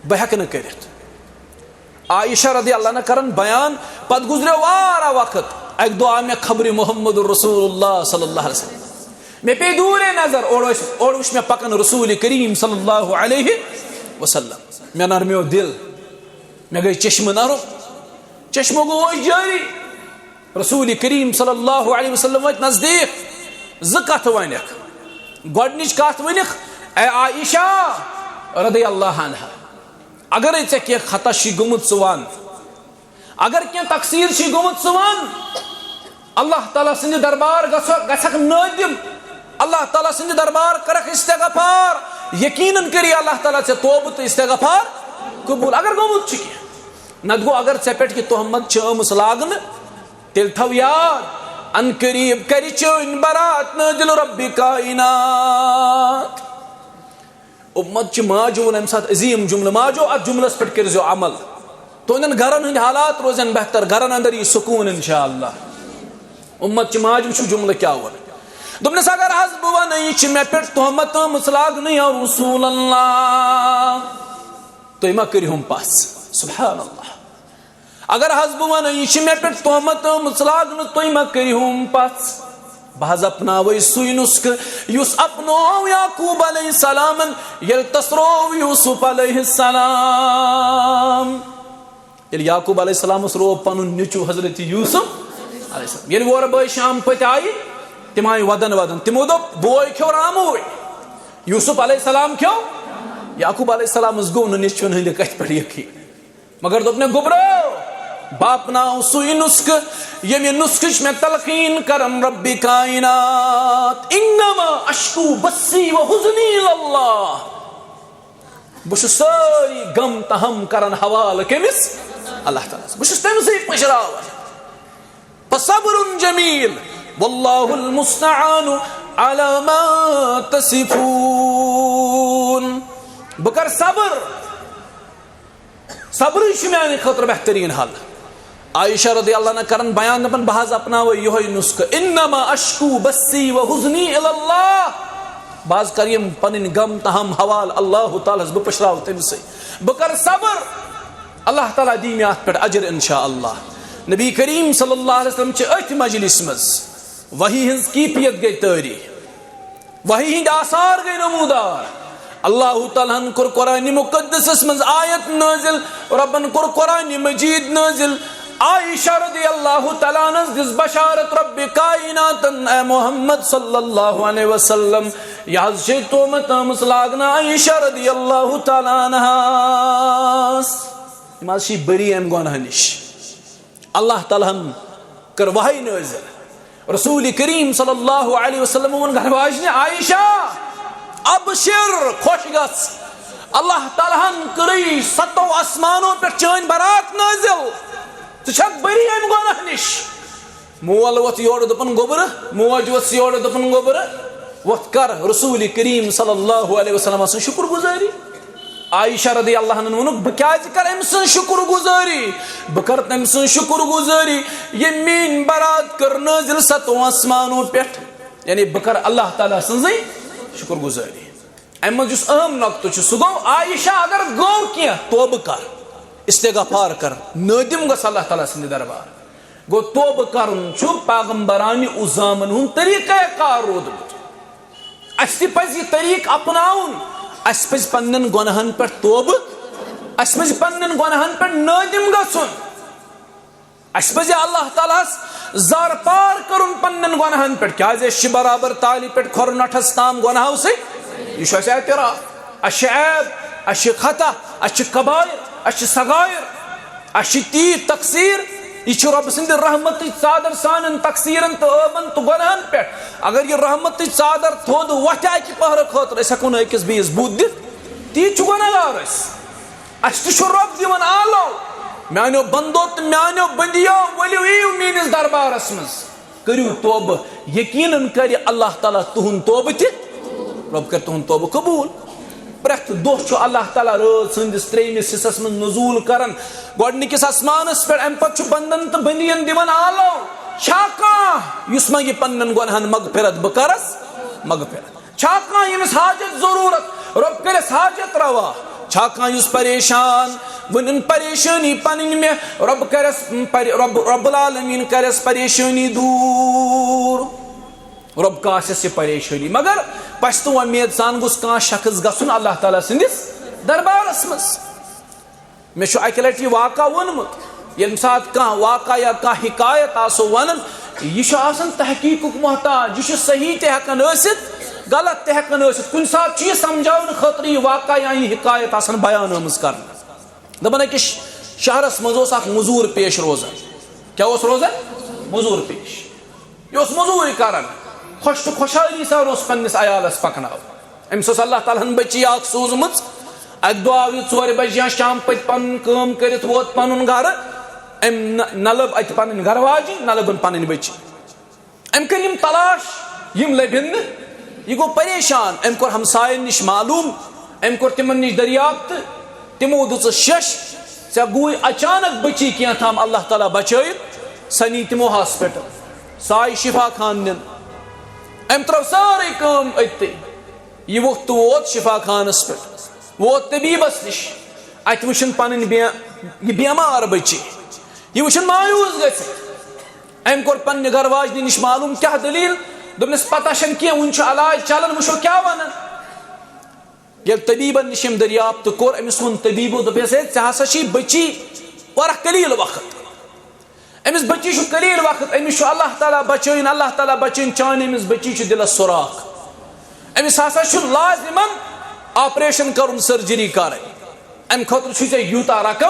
بہٕ ہٮ۪کہٕ نہٕ کٔرِتھ۔ عائشہ رضی اللہ عنہ کرن بیان، پتہٕ گُزریو واریاہ وقت، اکہِ دۄہ آو مےٚ خبرِ محمد رسول اللہ صلی اللہ علیہ وسلم۔ مےٚ پیٚیہِ دوٗرے نظر، اورٕ ٲسۍ، اورٕ وٕچھ مےٚ پکان رسول کریم صلی اللہ علیہ وسلم۔ مےٚ نرمیو دل، مےٚ گٔے چشمہٕ نرم، چشمہٕ گوٚو جٲری۔ رسول کریم صلی اللہ علیہ وسلم وٲتۍ نزدیٖک، زٕ کتھٕ ؤنِکھ۔ گۄڈٕنِچ کتھ ؤنِکھ، اے عائشہ رضی اللہ عنہا، اگرے ژےٚ کینٛہہ خطا چھُے گوٚمُت، ژٕ وَن۔ اگر کینٛہہ تقصیر چھُے گوٚمُت، ژٕ وَن۔ اللہ تعالیٰ سٕنٛدِ دربار گژھو-، گژھکھ نٲدِم۔ اللہ تعالیٰ سٕنٛدِ دربار کرکھ استغفار۔ یقیناً کری اللہ تعالیٰ ژےٚ توبہٕ تہٕ استغفار قبول، اگر گوٚمُت چھُ کینٛہہ۔ نتہٕ گوٚو، اگر ژےٚ پٮ۪ٹھ یہِ تہمت چھِ آمٕژ لاگنہٕ، تیٚلہِ تھاو یاد، ان قریب کرِ چٲنۍ برات نٲدِل رۄبِ کائنات۔ امت چہِ ماجہِ ووٚن امہِ ساتہٕ عظیٖم جملہٕ۔ ماجو، اتھ جملس پٮ۪ٹھ کٔرزیو عمل، تُہنٛدٮ۪ن گرن ہٕنٛدۍ حالات روزن بہتر، گرن اندر یی سکوٗن انشاءاللہ۔ امت چہِ ماجہِ وٕچھِو جملہٕ کیٛاہ ووٚن۔ دوٚپنَس، اگر حظ بہٕ وَنہٕ، یہِ چھِ مےٚ پٮ۪ٹھ تہمت آمٕژ لاگنہٕ، یا رسول اللہ، تُہۍ ما کٔرِہُم پَژھ؟ سبحان اللہ۔ اگر حظ بہٕ وَنہٕ، یہِ چھِ مےٚ پٮ۪ٹھ تہمت آمٕژ لاگنہٕ، تُہۍ ما کٔرِہُم پَژھ؟ بہٕ حظ اپناوے سُے نُسخہٕ، یُس اپنوو یعقوب علیہ السلامن، ییٚلہِ تسروو یوسف علیہ السلام۔ ییٚلہِ یعقوب علیہ السلامس روو پنُن نیٚچو حضرت یوسف علیہ السلام، ییٚلہِ وورٕ بٲے شام پٔتۍ آیہِ، تِم آیہِ ودن ودن، تِمو دوٚپ، بوے کھیو راموے، یوسف علیہ السلام کھیو۔ یعقوب علیہ السلامس گوٚو نہٕ نیٚچوٮ۪ن ہٕنٛدِ کتھِ پٮ۪ٹھ یقین، مگر دوٚپ مےٚ، گوٚبرو، بہٕ اپناو سُے نُسخہٕ، ییٚمہِ نُسخٕچ مےٚ تلقین کرن رب کائنات، انما اشکو بثی و حزنی الی اللہ۔ بہٕ چھُس سٲری غم تہٕ ہم کران حوالہٕ کٔمِس؟ اللہ تعالیٰ ہس۔ بہٕ چھُس تٔمۍ سٕے پٔشراوان۔ فصبر جمیل، واللہ المستعان علی ما تصفون۔ بہٕ کرٕ صبر، صبرٕے چھُ میانہِ خٲطرٕ بہتریٖن حل۔ عائشہ رضی اللہ عنہا کرن بیان، دپان، بہٕ حظ اپناوے یِہوے نُسخہٕ، انما اشکو بثی و حزنی الی اللہ۔ بہٕ حظ کرٕ یِم پنٕنۍ غم تہٕ ہم حوالہٕ اللہ تعالیٰ ہس، بہٕ پٔشراوٕ تٔمۍ سٕے، بہٕ کرٕ صبر، اللہ تعالیٰ دی مےٚ اتھ پٮ۪ٹھ اجر انشاءاللہ۔ نبی کریم صلی اللہ علیہ وسلم چھِ أتھۍ مجلس منٛز، وحی ہٕنٛز کیفیت گٔے طٲری۔ وحی ہٕنٛدۍ آثار گٔے نمودار۔ اللہ تعالیٰ ہن کوٚر قرآن مقدسس منٛز آیت نٲزِل، ربن کوٚر قرآن مجید نٲزِل۔ عائشہ رضی اللہ تعالیٰ عنہس دِژ بشارت رب کائناتن، اے محمد صلی اللہ علیہ وسلم، یہِ حظ چھے تہمت آمٕژ لاگنہٕ عائشہ رضی اللہ تعالیٰ عنہس۔ یِم حظ چھِ بری امہِ گۄناہ نِش۔ اللہ تعالیٰ ہن کٔر وحی نٲزِل۔ رسول کریم صلی اللہ علیہ وسلم ووٚن گھرٕ واجنہِ عائشہ، ابشر، خۄش گژھ، اللہ تعالیٰ ہن کٔرٕے ستو آسمانو پٮ۪ٹھ چٲنۍ برات نٲزِل، ژٕ چھکھ بری امہِ گۄناہ نِش۔ مول ووٚتھ یورٕ دوٚپُن گوٚبرٕ، موج ؤژھ یورٕ دوٚپُن گوٚبرٕ، ووٚتھ کر رسول کریم صلی اللہ علیہ وسلم سٕنٛز شُکر گُزٲری۔ عائشہ رضی اللہ عنہن ووٚنُکھ، بہٕ کیازِ کرٕ أمۍ سٕنٛز شُکر گُزٲری؟ بہٕ کرٕ تٔمۍ سٕنٛز شُکر گُزٲری، ییٚمۍ میٲنۍ برات کٔر نٲزِل ستو آسمانو پٮ۪ٹھ، یعنی بہٕ کرٕ اللہ تعالیٰ سٕنٛزٕے شُکر گُزٲری۔ اَمہِ منٛز یُس اہم نۄقطہٕ چھُ، سُہ گوٚو، عائشہ، اگر گوٚو کینٛہہ، توبہٕ کر، استغفار کر، نٲدِم گژھ اللہ تعالیٰ سٕنٛدِ دربار۔ گوٚو، توبہٕ کرُن چھُ پیغمبرانہِ عظامن ہُنٛد طریٖقہ کار روٗدمُت۔ اَسہِ تہِ پَزِ یہِ طریٖقہٕ اپناوُن۔ اَسہِ پَزِ پننٮ۪ن گۄناہن پٮ۪ٹھ توبہٕ، اَسہِ پَزِ پننٮ۪ن گۄناہن پٮ۪ٹھ نٲدِم گژھُن۔ اَسہِ پَزِ اللہ تعالیٰ ہَس زار پار کَرُن پننٮ۪ن گۄناہن پٮ۪ٹھ، کیازِ أسۍ چھِ برابر تالہِ پٮ۪ٹھ کھۄرٕ نَٹھَس تام گۄناہو سۭتۍ۔ یہِ چھُ اَسہِ اعتراف۔ اَسہِ چھِ عیب، اَسہِ چھِ خطا، اَسہِ چھِ کبائر، اَسہِ چھِ صغائر، اَسہِ چھِ تیٖتۍ تقصیر۔ یہِ چھُ رۄبہٕ سٕنٛدِ رحمتٕچ ژادر سانٮ۪ن تقصیرن تہٕ عٲبن تہٕ گۄناہن پٮ۪ٹھ۔ اگر یہِ رحمتٕچ ژادر تھوٚد وۄتھِ اَکہِ پہرٕ خٲطرٕ، أسۍ ہٮ۪کو نہٕ أکِس بیٚیِس بُتھ دِتھ۔ تیٖتۍ چھِ گۄناہگار أسۍ۔ اَسہِ تہِ چھُ رۄب دِوان آلو۔ میانیو بندو تہٕ میانیو بندیو، ؤلِو یِیِو میٲنِس دربارس منٛز، کٔرِو توبہٕ، یقیناً کرِ اللہ تعالیٰ تُہُنٛد توبہٕ تہِ، رۄب کرِ تُہُنٛد توبہٕ قبوٗل۔ پرٛٮ۪تھ دۄہ چھُ اللہ تعالیٰ رٲژ ہٕنٛدِس ترٛیٚیمِس حصس منٛز نزول کران، گۄڈٕنِکِس آسمانس پٮ۪ٹھ، اَمہِ پتہٕ چھُ بندن تہٕ بندین دِوان آلو۔ چھا کانٛہہ یُس منگہِ پننٮ۪ن گۄناہن مغفرت؟ بہٕ کرس مغفرت۔ چھا کانٛہہ ییٚمِس حاجت ضروٗرت، رۄب کٔرِس حاجت روا؟ چھا کانٛہہ یُس پریشان، ؤنِن پریشٲنی پنٕنۍ مےٚ، رۄب کٔرِس پرِ-، رۄب، رۄب العالمیٖن کٔرِس پریشٲنی دوٗر۔ رۄب کاسٮ۪س یہِ پریشٲنی، مگر پشتہٕ وۄمید سان گوٚژھ کانٛہہ شخص گژھُن اللہ تعالیٰ سٕنٛدِس دربارس منٛز۔ مےٚ چھُ اَکہِ لَٹہِ یہِ واقعہ ووٚنمُت، ییٚمہِ ساتہٕ کانٛہہ واقعہ یا کانٛہہ حکایت آسو وَنان، یہِ چھُ آسان تحقیٖقُک محتاج، یہِ چھُ صحیح تہِ ہٮ۪کان ٲسِتھ، غلط تہِ ہٮ۪کان ٲسِتھ۔ کُنہِ ساتہٕ چھُ یہِ سمجھاونہٕ خٲطرٕ یہِ واقعہ یا یہِ حکایت آسان بیان آمٕژ کرنہٕ۔ دَپان، أکِس شہرَس منٛز اوس اکھ مٔزوٗر پیش روزان۔ کیٛاہ اوس روزان؟ مٔزوٗر پیش۔ یہِ اوس مٔزوٗرۍ کران، خۄش تہٕ خۄشحٲلی سان اوس پننِس عیالَس پَکناوان۔ أمِس ٲس اللہ تعالیٰ ہن بٔچی اکھ سوٗزمٕژ۔ اَکہِ دۄہ آو یہِ ژورِ بجہِ یا شام پٔتۍ پنُن کٲم کٔرِتھ ووت پنُن گرٕ۔ أمۍ نہ، نہ لٔب اَتہِ پنٕنۍ گرٕ واجِنۍ، نہ لٔبٕن پنٕنۍ بٔچی۔ أمۍ کٔرۍ یِم تلاش، یِم لٔبِن نہٕ۔ یہِ گوٚو پریشان۔ أمۍ کوٚر ہمساین نِش معلوٗم، أمۍ کوٚر تِمن نِش دٔریافت۔ تِمو دِژٕس شیٚش، ژےٚ گوٚوُے اچانک بٔچی کینٛہہ تام، اللہ تعالیٰ بچٲیِتھ، سۄ نی تِمو ہاسپٹل، سۄ آیہِ شفا خان نِنہٕ۔ أمۍ ترٲو سٲرٕے کٲم أتۍ۔ یہِ ووٚتھ تہٕ ووت شفا خانس پٮ۪ٹھ، ووت طبیبس نِش۔ اتہِ وٕچھُن پنٕنۍ بے-، یہِ بیمار بچی، یہِ وٕچھُن مایوس گژھِ۔ أمۍ کوٚر پننہِ گرٕ واجنہِ نِش معلوم کیٛاہ دٔلیٖل۔ دوٚپنس، پتہ چھنہٕ کینٛہہ، وُنہِ چھُ علاج چلان، وٕچھو کیٛاہ ونان۔ ییٚلہِ طبیبن نِش أمۍ دٔریافت کوٚر، أمِس ووٚن طبیبو، دوٚپنس، ہے، ژےٚ ہسا چھے بچی واریاہ قلیل وقت۔ أمِس بچی چھُ قلیل وقت، أمِس چھُ اللہ تعالیٰ بچٲیِن، اللہ تعالیٰ بچٲیِن، چانہِ أمِس بچی چھُ دِلس سوراخ۔ أمِس ہسا چھُ لازمن آپریشن کرُن، سرجری کرٕنۍ۔ امہِ خٲطرٕ چھُے ژےٚ یوٗتاہ رقم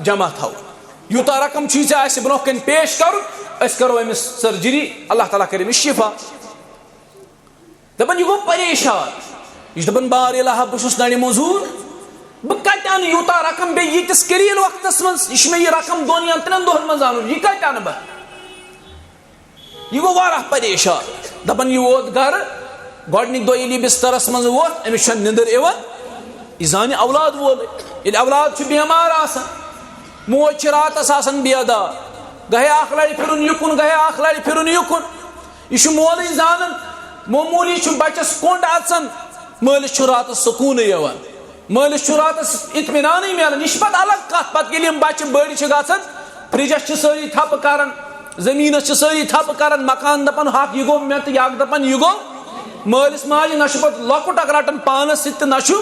جمع تھاوُن، یوٗتاہ رقم چھُے ژےٚ اسہِ برونٛہہ کنہِ پیش کرُن۔ أسۍ کرو أمِس سرجری، اللہ تعالیٰ کرِ أمِس شفا۔ دپان، یہِ گوٚو پریشان۔ یہِ چھُ دپان، بار الہ، بہٕ چھُس نرِ موٚزوٗر، بہٕ کتہِ انہٕ یوٗتاہ رقم بیٚیہِ ییٖتِس قلیل وقتس منٛز؟ یہِ چھُ مےٚ یہِ رقم دۄن یا ترٛٮ۪ن دۄہن منٛز انُن، یہِ کتہِ انہٕ بہٕ؟ یہِ گوٚو واریاہ پریشان۔ دپان، یہِ ووت گرٕ، گۄڈنِکۍ دۄہ ییٚلہِ یہِ بسترس منٛز ووت، أمِس چھَنہٕ نِندٕر یِوان، یہِ زانہِ اولاد وول۔ ییٚلہِ اولاد چھُ بیمار آسان، موج چھِ راتس آسان بیدار، گٔیے اکھ لڑِ پھِرُن یُکُن، گٔیے اکھ لڑِ پھِرُن یُکُن۔ یہِ چھُ مولٕے زانان، معموٗلی چھُ بچس کوٚنٛڈ اژان، مٲلِس چھُ راتس سکوٗنٕے یِوان۔ مٲلِس چھُ راتس اطمینانٕے میلان۔ یہِ چھِ پتہٕ الگ کتھ، پتہٕ ییٚلہِ یِم بچہِ بٔڑۍ چھِ گژھان، فرجس چھِ سٲری تھپہٕ کران، زٔمیٖنس چھِ سٲری تھپہٕ کران، مکان دپان، ہکھ یہِ گوٚو مےٚ، تہٕ یہِ اکھ دپان، یہِ گوٚو۔ مٲلِس ماجہِ نہ چھُ پتہٕ لۄکُٹ اکھ رٹان پانس سۭتۍ تہٕ نہ چھُ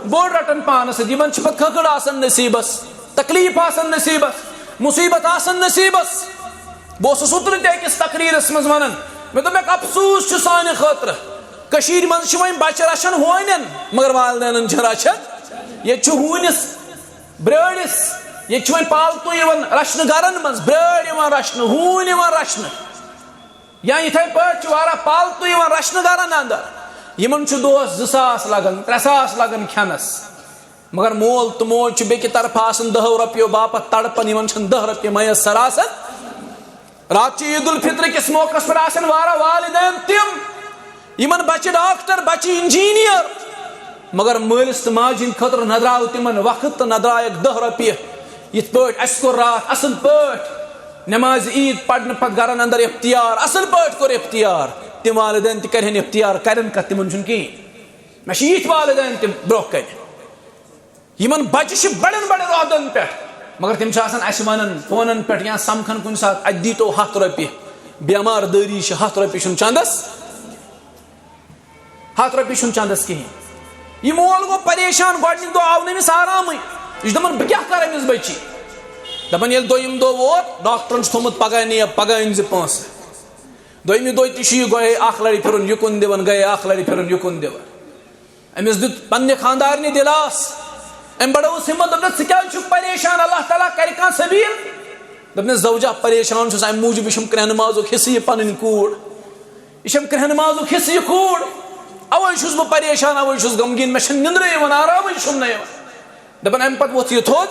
بوٚڑ رٹان پانس سۭتۍ۔ یِمن چھِ پتہٕ کھکھٕڑ آسان نصیبس، تکلیف آسان نصیبس، مصیبت آسان نصیبس۔ بہٕ اوسُس اوترٕ تہِ أکِس تقریٖرس منٛز ونان، مےٚ دوٚپ، مےٚ افسوٗس چھُ سانہِ خٲطرٕ۔ کٔشیٖرِ منٛز چھِ وۄنۍ بچہِ رچھان ہونٮ۪ن، مگر والدینن چھِ رچھان۔ ییٚتہِ چھُ ہوٗنِس، برٲرِس، ییٚتہِ چھِ وۄنۍ پالتو یِوان رچھنہٕ گرن منٛز، برٲر یِوان رچھنہٕ، ہوٗنۍ یِوان رچھنہٕ۔ یا یِتھے پٲٹھۍ چھِ واریاہ پالتو یِوان رچھنہٕ گرن اندر۔ یِمن چھُ دۄہس زٕ ساس لگان، ترٛےٚ ساس لگان کھٮ۪نس۔ مگر مول تہٕ موج چھِ بیٚکہِ طرفہٕ آسان دَہو رۄپیو باپتھ تڑپان، یِمن چھِنہٕ دَہ رۄپیہِ میسر آسان۔ راتھ چھِ عید الفطر کِس موقعس پٮ۪ٹھ آسان واریاہ والدین تِم، یِمن بچہِ ڈاکٹر، بچہِ انجینئر، مگر مٲلِس تہٕ ماجہِ ہِنٛدِ خٲطرٕ نہ درٛاو تِمن وقت تہٕ نہ درٛایکھ دَہ رۄپیہِ۔ یِتھ پٲٹھۍ اَسہِ کوٚر راتھ اصل پٲٹھۍ نمازِ عید پرنہٕ پتہٕ گرن اندر افطیار، اصل پٲٹھۍ کوٚر افطیار۔ تِم والدین تہِ کرِہن افطیار، کرن کتھ، تِمن چھُنہٕ کِہیٖنۍ۔ مےٚ چھِ یِتھۍ والدین تہِ برونٛہہ کنہِ۔ یِمن بچہِ چھِ بڑٮ۪ن بڑٮ۪ن عہدن پٮ۪ٹھ، مگر تِم چھِ آسان اسہِ ونان فونن پٮ۪ٹھ یا سمکھان کُنہِ ساتہٕ، اتہِ دیٖتو ہتھ رۄپیہِ، بٮ۪مار دٲری چھِ، ہتھ رۄپیہِ چھُنہٕ چندس، ہتھ رۄپیہِ چھُنہٕ چندس کِہیٖنۍ۔ یہِ مول گوٚو پریشان، گۄڈنِکۍ دۄہ آو نہٕ أمِس آرامٕے۔ یہِ چھُ دپان، بہٕ کیٛاہ کرٕ أمِس بچی؟ دپان، ییٚلہِ دوٚیِم دۄہ ووت، ڈاکٹرن چھُ تھوٚمُت، پگاہ نِیہِ، پگاہ أنۍ زِ پونٛسہٕ۔ دوٚیمہِ دۄہ تہِ چھُ یہِ گۄڈے اکھ لڑِ پھِرُن یُکُن دِوان، گٔیے اکھ لڑِ پھِرُن یُکُن دِوان۔ أمِس دیُت پننہِ خانٛدارنہِ دِلاس۔ أمۍ بڑٲوٕس ہمت، دوٚپنس، ژٕ کیٛازِ چھُکھ پریشان؟ اللہ تعالیٰ کرِ کانٛہہ سبیٖل۔ دوٚپنس، زوجہ، پریشان چھُس امہِ موٗجوٗب، یہِ چھُم کرٛہنہٕ مازُک حصہٕ یہِ پنٕنۍ کوٗر۔ یہِ چھَم کرٛہنہٕ مازُک حصہٕ یہِ کوٗر۔ اوے چھُس بہٕ پریشان، اوے چھُس غمگیٖن، مےٚ چھَنہٕ نِندرٕے یِوان، آرامٕے چھُم نہٕ یِوان۔ دَپان، اَمہِ پتہٕ ووٚتھ یہِ تھوٚد،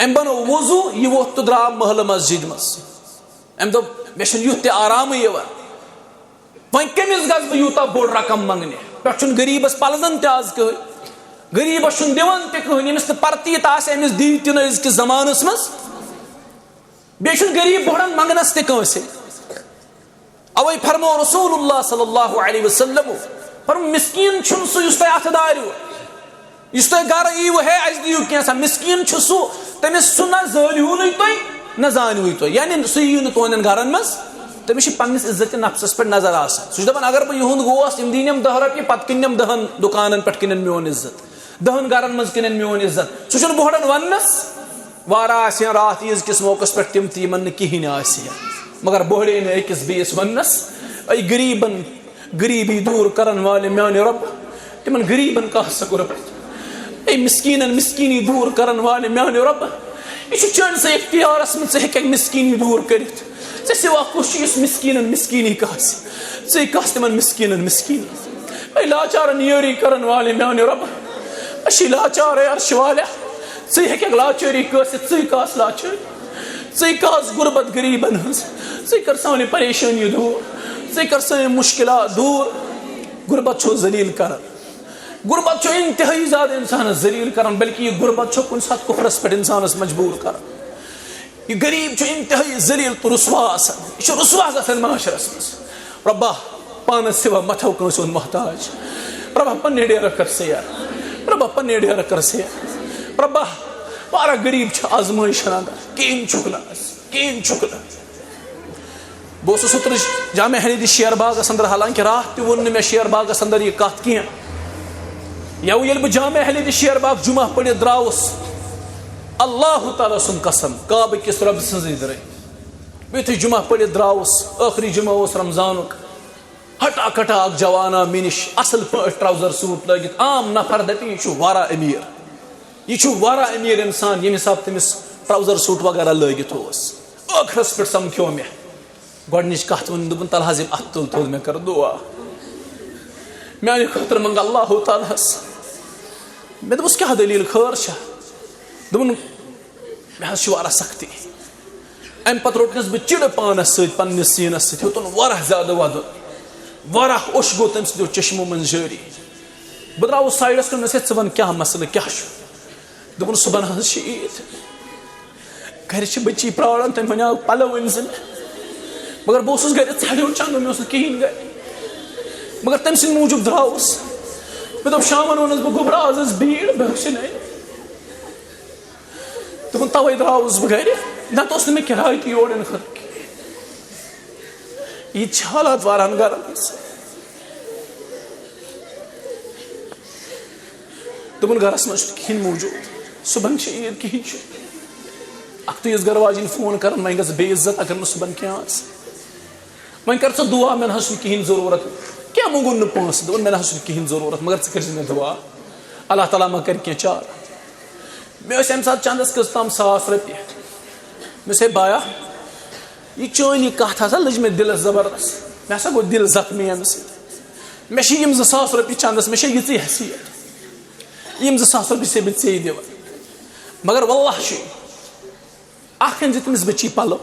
أمۍ بنوو وضوٗ، یہِ ووٚتھ تہٕ درٛاو محلہٕ مسجد منٛز۔ أمۍ دوٚپ، مےٚ چھُنہٕ یُتھ تہِ آرامٕے یِوان۔ وۄنۍ کٔمِس گژھٕ بہٕ یوٗتاہ بوٚڑ رقم منٛگنہِ؟ پٮ۪ٹھ چھُنہٕ غریٖبَس پلزَن تہِ آز کٕہٕنۍ۔ غریٖبَس چھُنہٕ دِوان تہِ کٕہٕنۍ، ییٚمِس نہٕ پرتی تہِ آسہِ، أمِس دِیِو تہِ نہٕ أزکِس زمانَس منٛز۔ بیٚیہِ چھُنہٕ غریٖب بوٚڑَن منٛگنَس تہِ کٲنٛسہِ۔ اوے فرمو رسول اللہ صلی اللہ علیہ وسلم، فرمو، مسکین چھُنہٕ سُہ یُس تۄہہِ اَتھٕ داریو، یُس تۄہہِ گرٕ ییٖوٕ، ہے، اَسہِ دِیِو کینٛژھا۔ مسکین چھُ سُہ، تٔمِس سُہ نہ زٲلِہوٗنٕے تُہۍ، نہ زانِہوٗے تُہۍ، یعنی سُہ یِیِو نہٕ تُہنٛدٮ۪ن گرن منٛز۔ تٔمِس چھِ پننِس عزت نفسس پٮ۪ٹھ نظر آسان۔ سُہ چھُ دپان، اگر بہٕ یِہُنٛد گوس، یِم دِنۍ یِم دَہ رۄپیہِ، پتہٕ کٕنن یِم دَہن دُکانن پٮ۪ٹھ کٕنن میون عزت، دَہن گرن منٛز کٕنن میون عزت۔ سُہ چھُنہٕ بۄہڑن وننس۔ واریاہ آسہِ ہن راتھ عیٖذ کِس موقعس پٮ۪ٹھ تِم تہِ، یِمن نہٕ کِہیٖنۍ آسہِ ہا، مگر بۄہڑے نہٕ أکِس بیٚیِس وننس۔ اے غریٖبن، غریٖبی دوٗر کرن والہِ میانہِ رۄب، تِمن غریٖبن کانٛہہ سا غربت۔ اے مسکیٖنن مسکیٖنی دوٗر کرن والہِ میانہِ رۄب، یہِ چھُ چٲنِسٕے اختیارس منٛز، ژٕ ہیٚککھ مسکیٖنی دوٗر کٔرِتھ۔ ژےٚ سوا کُس چھُ یُس مسکیٖنن مسکیٖنی کاسہِ؟ ژٕے کاس تِمن مسکیٖنن مسکیٖنی۔ اے لاچارن یٲری کرن والہِ میانہِ رۄب، أسۍ چھِ لاچار، اے عرشہِ والیا، ژٕے ہیٚککھ لاچٲری کٲسِتھ، ژٕے کاس لاچٲری۔ ژٕے کاس غربت غریٖبن ہٕنٛز، ژٕے کر سانہِ پریشٲنی دوٗر، ژٕے کر سٲنۍ مُشکلات دوٗر۔ غربت چھُ ذلیل کران، غربت چھُ انتہٲیی زیادٕ انسانس ذلیل کران، بلکہِ یہِ غربت چھُ کُنہِ ساتہٕ کُفرس پٮ۪ٹھ انسانس مجبوٗر کران۔ یہِ غریٖب چھُ انتہٲیی ذلیل تہٕ رسوا آسان، یہِ چھُ رسوا گژھان معاشرس منٛز۔ رۄبا، پانس سوا مہ تھاو کٲنٛسہِ ہُنٛد محتاج۔ رۄبا، پننہِ ڈیرٕ کر سیر۔ رۄبا، پننہِ ڈیرٕ کر سیر۔ رۄبا، واریاہ غریب چھِ آزمٲیشن اندر، کِہیٖنۍ چھُکھ نہٕ آز، کِہیٖنۍ چھُکھ نہٕ۔ بہٕ اوسُس اوترٕ جامع اہل حدیث شیر باغس اندر، حالانکہ راتھ تہِ ووٚن نہٕ مےٚ شیر باغس اندر یہِ کتھ کینٛہہ۔ یَوٕ ییٚلہِ بہٕ جامع اہل حدیث شیر باغ جمعہ پٔرِتھ درٛاوُس، اللہ تعالیٰ سُنٛد قسم، کعبہٕ کِس رۄبہٕ سٕنٛزٕے درٕے، بہٕ یُتھُے جمعہ پٔرِتھ درٛاوُس، ٲخری جمعہ اوس رمضانُک، ہٹا کٹا اکھ جوانا مےٚ نِش، اصل پٲٹھۍ ٹراوزر سوٗٹ لٲگِتھ، عام نفر دپہِ، "یہِ چھُ واریاہ امیر، یہِ چھُ واریاہ امیر انسان، ییٚمہِ حساب تٔمِس ٹراوزر سوٗٹ وغیرہ لٲگِتھ اوس۔" ٲخرس پٮ۪ٹھ سمکھیو مےٚ۔ گۄڈٕنِچ کتھ ؤنۍ، دوٚپُن، "تلہٕ حظ یِم اتھٕ تُل تُل، مےٚ کر دعا، میانہِ خٲطرٕ منٛگ اللہ تعالیٰ ہس۔" مےٚ دوٚپُس، "کیٛاہ دٔلیٖل، خٲر چھا؟" دوٚپُن، "مےٚ حظ چھِ واریاہ سختی۔" اَمہِ پَتہٕ روٚٹنَس بہٕ چِڑٕ پانَس سۭتۍ، پنٛنِس سیٖنَس سۭتۍ، ہیوٚتُن واریاہ زیادٕ وَدُن، واریاہ اوٚش گوٚو تَمہِ سۭتۍ، اوس چشمو منٛز جٲری۔ بہٕ درٛاوُس سایڈَس کُن، مےٚ دوٚپُس، "ہے، ژٕ وَن، کیٛاہ مسلہٕ، کیٛاہ چھُ؟" دوٚپُن، "صُبحن حظ چھِ عیٖد، گَرِ چھِ بٔچی پرٛاران، تٔمۍ وَنیٛاو پَلو أنۍ زِ مےٚ، مگر بہٕ اوسُس گَرِ ژھٮ۪ڈیو چَندٕ، مےٚ اوس نہٕ کِہیٖنۍ گَرِ، مگر تٔمۍ سٕنٛدِ موٗجوٗب درٛاوُس۔" مےٚ دوٚپ، شامَن ووٚنُس بہٕ، "گوٚبرا، آز ٲس بھیٖڑ، بہٕ ہیوٚک سُہ نَے۔" دوٚپُن، "تَوَے درٛاوُس بہٕ گَرِ، نَتہٕ اوس نہٕ مےٚ کِراے تہِ یور یِنہٕ خٲطرٕ کِہیٖنۍ۔" یہِ تہِ چھِ حالات واریاہَن گَرَن ہٕنٛز۔ دوٚپُن، "گَرَس منٛز چھُنہٕ کِہیٖنۍ موٗجوٗد، صُبحَن چھِ عیٖد، کِہیٖنۍ چھُنہٕ۔ اَکھتُے یُس گَرٕ واجِنۍ فون کَران، وۄنۍ گژھِ بے عزت، اگر نہٕ صُبحَن کینٛہہ آسہِ۔" وۄنۍ کر ژٕ دُعا، مےٚ نہ حظ چھُنہٕ کِہیٖنۍ ضروٗرت۔ کیٛاہ مونٛگُن نہٕ پونٛسہٕ؟ دوٚپُن، "مےٚ نہ حظ چھُنہٕ کِہیٖنۍ ضروٗرت، مگر ژٕ کٔرۍ زِ مےٚ دُعا، اللہ تعالیٰ ما کَرِ کینٛہہ چارٕ۔" مےٚ ٲسۍ اَمہِ ساتہٕ چندَس کٔژ تام ساس رۄپیہِ۔ مےٚ دوٚپُس، "ہے بایا، یہِ چٲنۍ یہِ کَتھ ہسا لٔج مےٚ دِلَس زبردست۔ مےٚ ہسا گوٚو دِل زخمی اَمہِ سۭتۍ۔ مےٚ چھِ یِم زٕ ساس رۄپیہِ چندَس، مےٚ چھےٚ یِژٕے حیثیت۔ یِم زٕ ساس رۄپیہِ چھِسے بہٕ ژےٚ دِوان۔ مگر واللہ چھُ اکھ أنۍ زِ تٔمِس بٔچی پلو،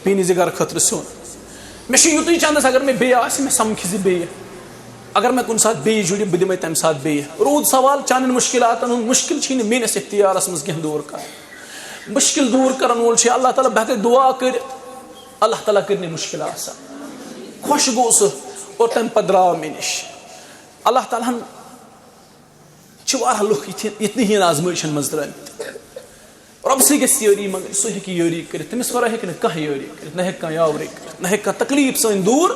بیٚیہِ نِزِ گرٕ خٲطرٕ سیُن۔ مےٚ چھُ یُتُے چندس، اگر مےٚ بیٚیہِ آسہِ، مےٚ سمکھِ زِ بیٚیہِ۔ اگر مےٚ کُنہِ ساتہٕ بیٚیہِ جُڑِ، بہٕ دِمے تمہِ ساتہٕ بیٚیہِ۔" روٗد سوال چانٮ۪ن مُشکِلاتن ہُنٛد۔ مُشکِل چھُے نہٕ میٲنِس اختیارس منٛز کینٛہہ دوٗر کرُن۔ مُشکِل دوٗر کرن وول چھُ اللہ تعالیٰ۔ بہٕ ہٮ۪کے دُعا کٔرِتھ، اللہ تعالیٰ کٔرِنٕے مُشکِل آسان۔ خۄش گوٚو سُہ، اور تمہِ پتہٕ درٛاو مےٚ نِش۔ اللہ تعالیٰ ہن چھِ واریاہ لُکھ یِتھۍ، یِتھنٕے ہِوٮ۪ن آزمٲیشن منٛز ترٲمٕتۍ۔ رۄبہٕ سۭتۍ گژھِ یٲری منٛگٕنۍ، سُہ ہیٚکہِ یٲری کٔرِتھ، تٔمِس ورٲے ہیٚکہِ نہٕ کانٛہہ یٲری کٔرِتھ، نہ ہیٚکہِ کانٛہہ یاوری کٔرِتھ، نہ ہیٚکہِ کانٛہہ تکلیٖف سٲنۍ دوٗر۔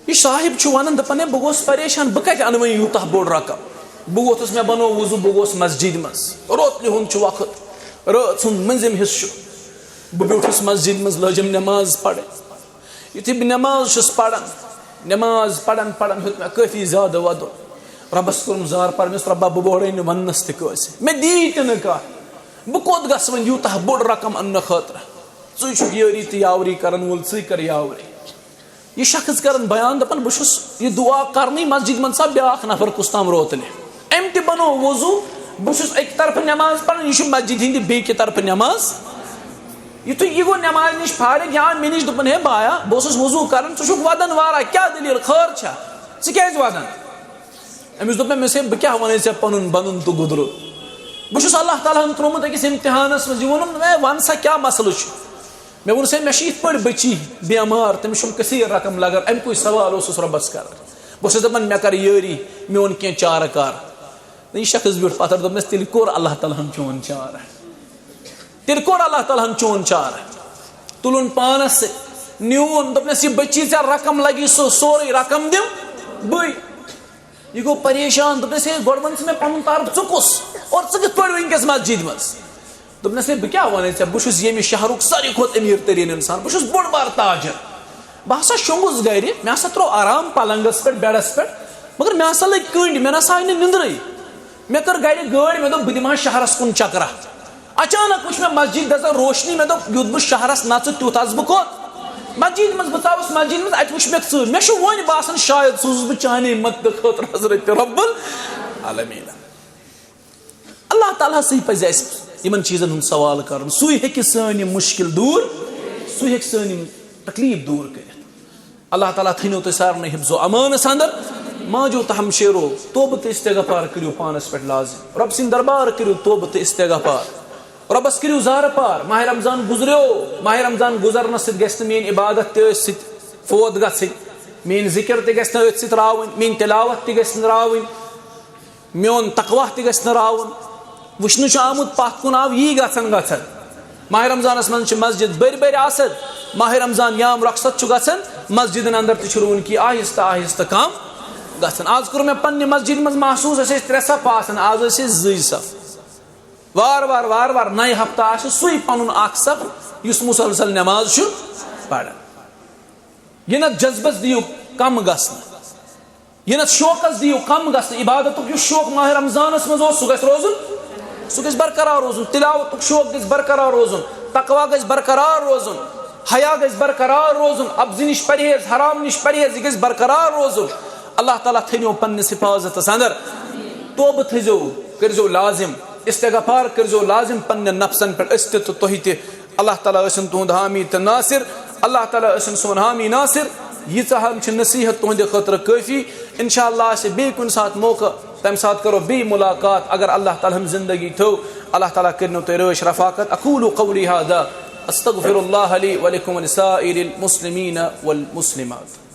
یہِ صاحب چھُ ونان، دپان، "ہے، بہٕ گوس پریشان، بہٕ کتہِ انہٕ وۄنۍ یوٗتاہ بوٚڑ رقم؟" بہٕ ووتھُس، مےٚ بنوو وضو، بہٕ گوس مسجدِ منٛز۔ روتلہِ ہُنٛد چھُ وقت، رٲژ ہُنٛد مٔنٛزِم حصہٕ چھُ۔ بہٕ بیوٗٹھُس مسجدِ منٛز، لٲجِم نٮ۪ماز پرٕنۍ۔ یُتھُے بہٕ نٮ۪ماز چھُس پران، نٮ۪ماز پران پران ہیوٚت مےٚ کٲفی زیادٕ وَدُن۔ رۄبَس کوٚرُم زار پار، مےٚ ووٚنُس، "رۄبا، بہٕ بوڑے نہٕ وَننَس تہِ کٲنٛسہِ، مےٚ دی تہِ نہٕ کانٛہہ۔ بہٕ کوٚت گژھٕ وۄنۍ، یوٗتاہ بوٚڑ رقم اَننہٕ خٲطرٕ؟ ژٕے چھُکھ یٲری تہٕ یاوری کرن وول، ژٕے کر یاوری۔" یہِ شخص کران بیان، دَپان، "بہٕ چھُس یہِ دُعا کرنٕے مسجد منٛز، سا بیٛاکھ نفر کُس تام روتلہِ۔ أمۍ تہِ بنوو وضو، بہٕ چھُس اَکہِ طرفہٕ نٮ۪ماز پران، یہِ چھُ مسجد ہٕنٛدِ بیٚکہِ طرفہٕ نٮ۪ماز۔" یُتھُے یہِ گوٚو نٮ۪مازِ نِش فارغ، یا مےٚ نِش، دوٚپُن، "ہے بایا، بہٕ اوسُس وضوٗ کران، ژٕ چھُکھ وَدان واریاہ، کیٛاہ دٔلیٖل، خٲر چھا؟ ژٕ کیٛازِ وَدان؟" أمِس دوٚپ مےٚ، مےٚ دوٚپمَس، "ہے، بہٕ کیٛاہ وَنَے ژےٚ پَنُن بَنُن تہٕ گُدرُن؟ بہٕ چھُس اللہ تعالیٰ ہَن ترٛوومُت أکِس اِمتِحانَس منٛز، یہِ ووٚنُم، ہے، وَن سا، کیٛاہ مسلہٕ چھُ؟" مےٚ ووٚنُس، "ہے، مےٚ چھِ یِتھ پٲٹھۍ بٔچی بٮ۪مار، تٔمِس چھُم کثیٖر رقم لَگان، اَمہِ کُے سوال اوسُس رۄبَس کران۔ بہٕ اوسُس دَپان، مےٚ کَر یٲری، میون کینٛہہ چارٕ کار۔" تہٕ یہِ شخص بیوٗٹھ پَتھر، دوٚپنَس، "تیٚلہِ کوٚر اللہ تعالیٰ ہَن چون چارٕ۔" تیٚلہِ کوٚر اللہ تعالیٰ ہن چون چارٕ۔ تُلُن پانس سۭتۍ، نیوٗن، دوٚپنس، "یہِ بٔچی ژےٚ رقم لگی، سُہ سورُے رقم دِم بٕے۔" یہِ گوٚو پریشان، دوٚپنس، "ہے، گۄڈٕ وَن ژٕ مےٚ پنُن تعارُف، ژٕ کُس؟ اور ژٕ کِتھ پٲٹھۍ وٕنکیٚس مسجد منٛز؟" دوٚپنس، "ہے، بہٕ کیٛاہ وَنَے ژےٚ، بہٕ چھُس ییٚمہِ شہرُک ساروی کھۄتہٕ أمیٖر تریٖن اِنسان، بہٕ چھُس بوٚڑ بار تاجر۔ بہٕ ہسا شۄنٛگُس گرِ، مےٚ ہسا ترٛوو آرام پلنگس پٮ۪ٹھ، بیڈس پٮ۪ٹھ، مگر مےٚ ہسا لٔگۍ کٔنٛڈۍ، مےٚ نہ سا آیہِ نہٕ نِندرٕے۔" مےٚ کٔر گرِ گٲڑۍ، مےٚ دوٚپ، "بہٕ دِمہٕ ہا شہرس کُن چکرا۔" اچانک وٕچھ مےٚ مسجد دٔزن روشنی، مےٚ دوٚپ، "یُتھ بہٕ شہرس نژٕ، تیُتھ آسہٕ بہٕ کوٚت؟" مسجد منٛز، بہٕ ژاوُس مسجد منٛز، اتہِ وٕچھ مےٚ ژٕ۔ مےٚ چھُ وۄنۍ باسان، شاید سوٗزُس بہٕ چانے مددٕ خٲطرٕ حضرت رب العالمین۔ اللہ تعالیٰ ہسٕے پزِ اسہِ یِمن چیٖزن ہُنٛد سوال کرُن۔ سُے ہیٚکہِ سٲنۍ یِم مُشکِل دوٗر، سُے ہیٚکہِ سٲنۍ یِم تکلیٖف دوٗر کٔرِتھ۔ اللہ تعالیٰ تھٲینو تُہۍ سارنٕے حفظ و امانس اندر۔ ماجو تہٕ ہمشیرو، توبہٕ تہٕ استغفار کٔرِو پانس پٮ۪ٹھ لازم۔ رۄب سٕنٛدِ دربار کٔرِو توبہٕ تہٕ استغفار۔ رۄبس کٔرِو زارٕ پار۔ ماہِ رمضان گُزریو، ماہِ رمضان گُزرنس سۭتۍ گژھِ نہٕ میٲنۍ عبادت تہِ أتھۍ سۭتۍ فوت گژھٕنۍ، میٲنۍ ذِکِر تہِ گژھِ نہٕ أتھۍ سۭتۍ راوٕنۍ، میٲنۍ تِلاوت تہِ گژھِ نہٕ راوٕنۍ، میون تقویٰ تہِ گژھِ نہٕ راوُن۔ وٕچھنہٕ چھُ آمُت پتھ کُن آو یی گژھان گژھان۔ ماہِ رمضانس منٛز چھِ مسجد بٔرۍ بٔرۍ آسان، ماہِ رمضان یام رۄخصت چھُ گژھان، مسجدن اندر تہِ چھُ روٗنکی آہستہٕ آہستہٕ کم گژھان۔ آز کوٚر مےٚ پننہِ مسجدِ منٛز محسوٗس، أسۍ ٲسۍ ترٛےٚ صف آسان، آز ٲسۍ أسۍ زٕے صف۔ وار وار وار وار نَیہِ ہفتہٕ آسہِ سُے پنُن اکھ صف یُس مسلسل نماز چھُ پران۔ یہِ نہ جذبس دِیِو کم گژھنہٕ، یہِ نہ شوقس دِیِو کم گژھنہٕ۔ عبادتُک یُس شوق ماہِ رمضانس منٛز اوس، سُہ گژھِ روزُن، سُہ گژھِ برقرار روزُن۔ تلاوتُک شوق گژھِ برقرار روزُن، تقویٰ گژھِ برقرار روزُن، حیا گژھِ برقرار روزُن، اپزِ نِش پرہیز، حرام نِش پرہیز، یہِ گژھِ برقرار روزُن۔ اللہ تعالیٰ تھٲینو پننِس حفاظتس اندر۔ توبہٕ تھٲیزیو، کٔرزیو لازم، استغفار کٔرزیو لازم پننٮ۪ن نفسن پٮ۪ٹھ، أسۍ تہِ تہٕ تُہۍ تہِ۔ اللہ تعالیٰ ٲسِن تُہُنٛد حامی تہٕ ناصر۔ اللہ تعالیٰ ٲسِن سون حامی ناصر۔ ییٖژاہ ہن چھِ نصیحت تُہنٛدِ خٲطرٕ کٲفی۔ انشاءاللہ آسہِ بیٚیہِ کُنہِ ساتہٕ موقعہٕ، تَمہِ ساتہٕ کرو بیٚیہِ ملاقات۔ اگر اللہ تعالیٰ ہن زندگی تھٲو، اللہ تعالیٰ کٔرِنو تۄہہِ رٲچھ رفاقت۔ اقول قولی هذا، استغفر الله لي ولكم ولسائر المسلمين والمسلمات۔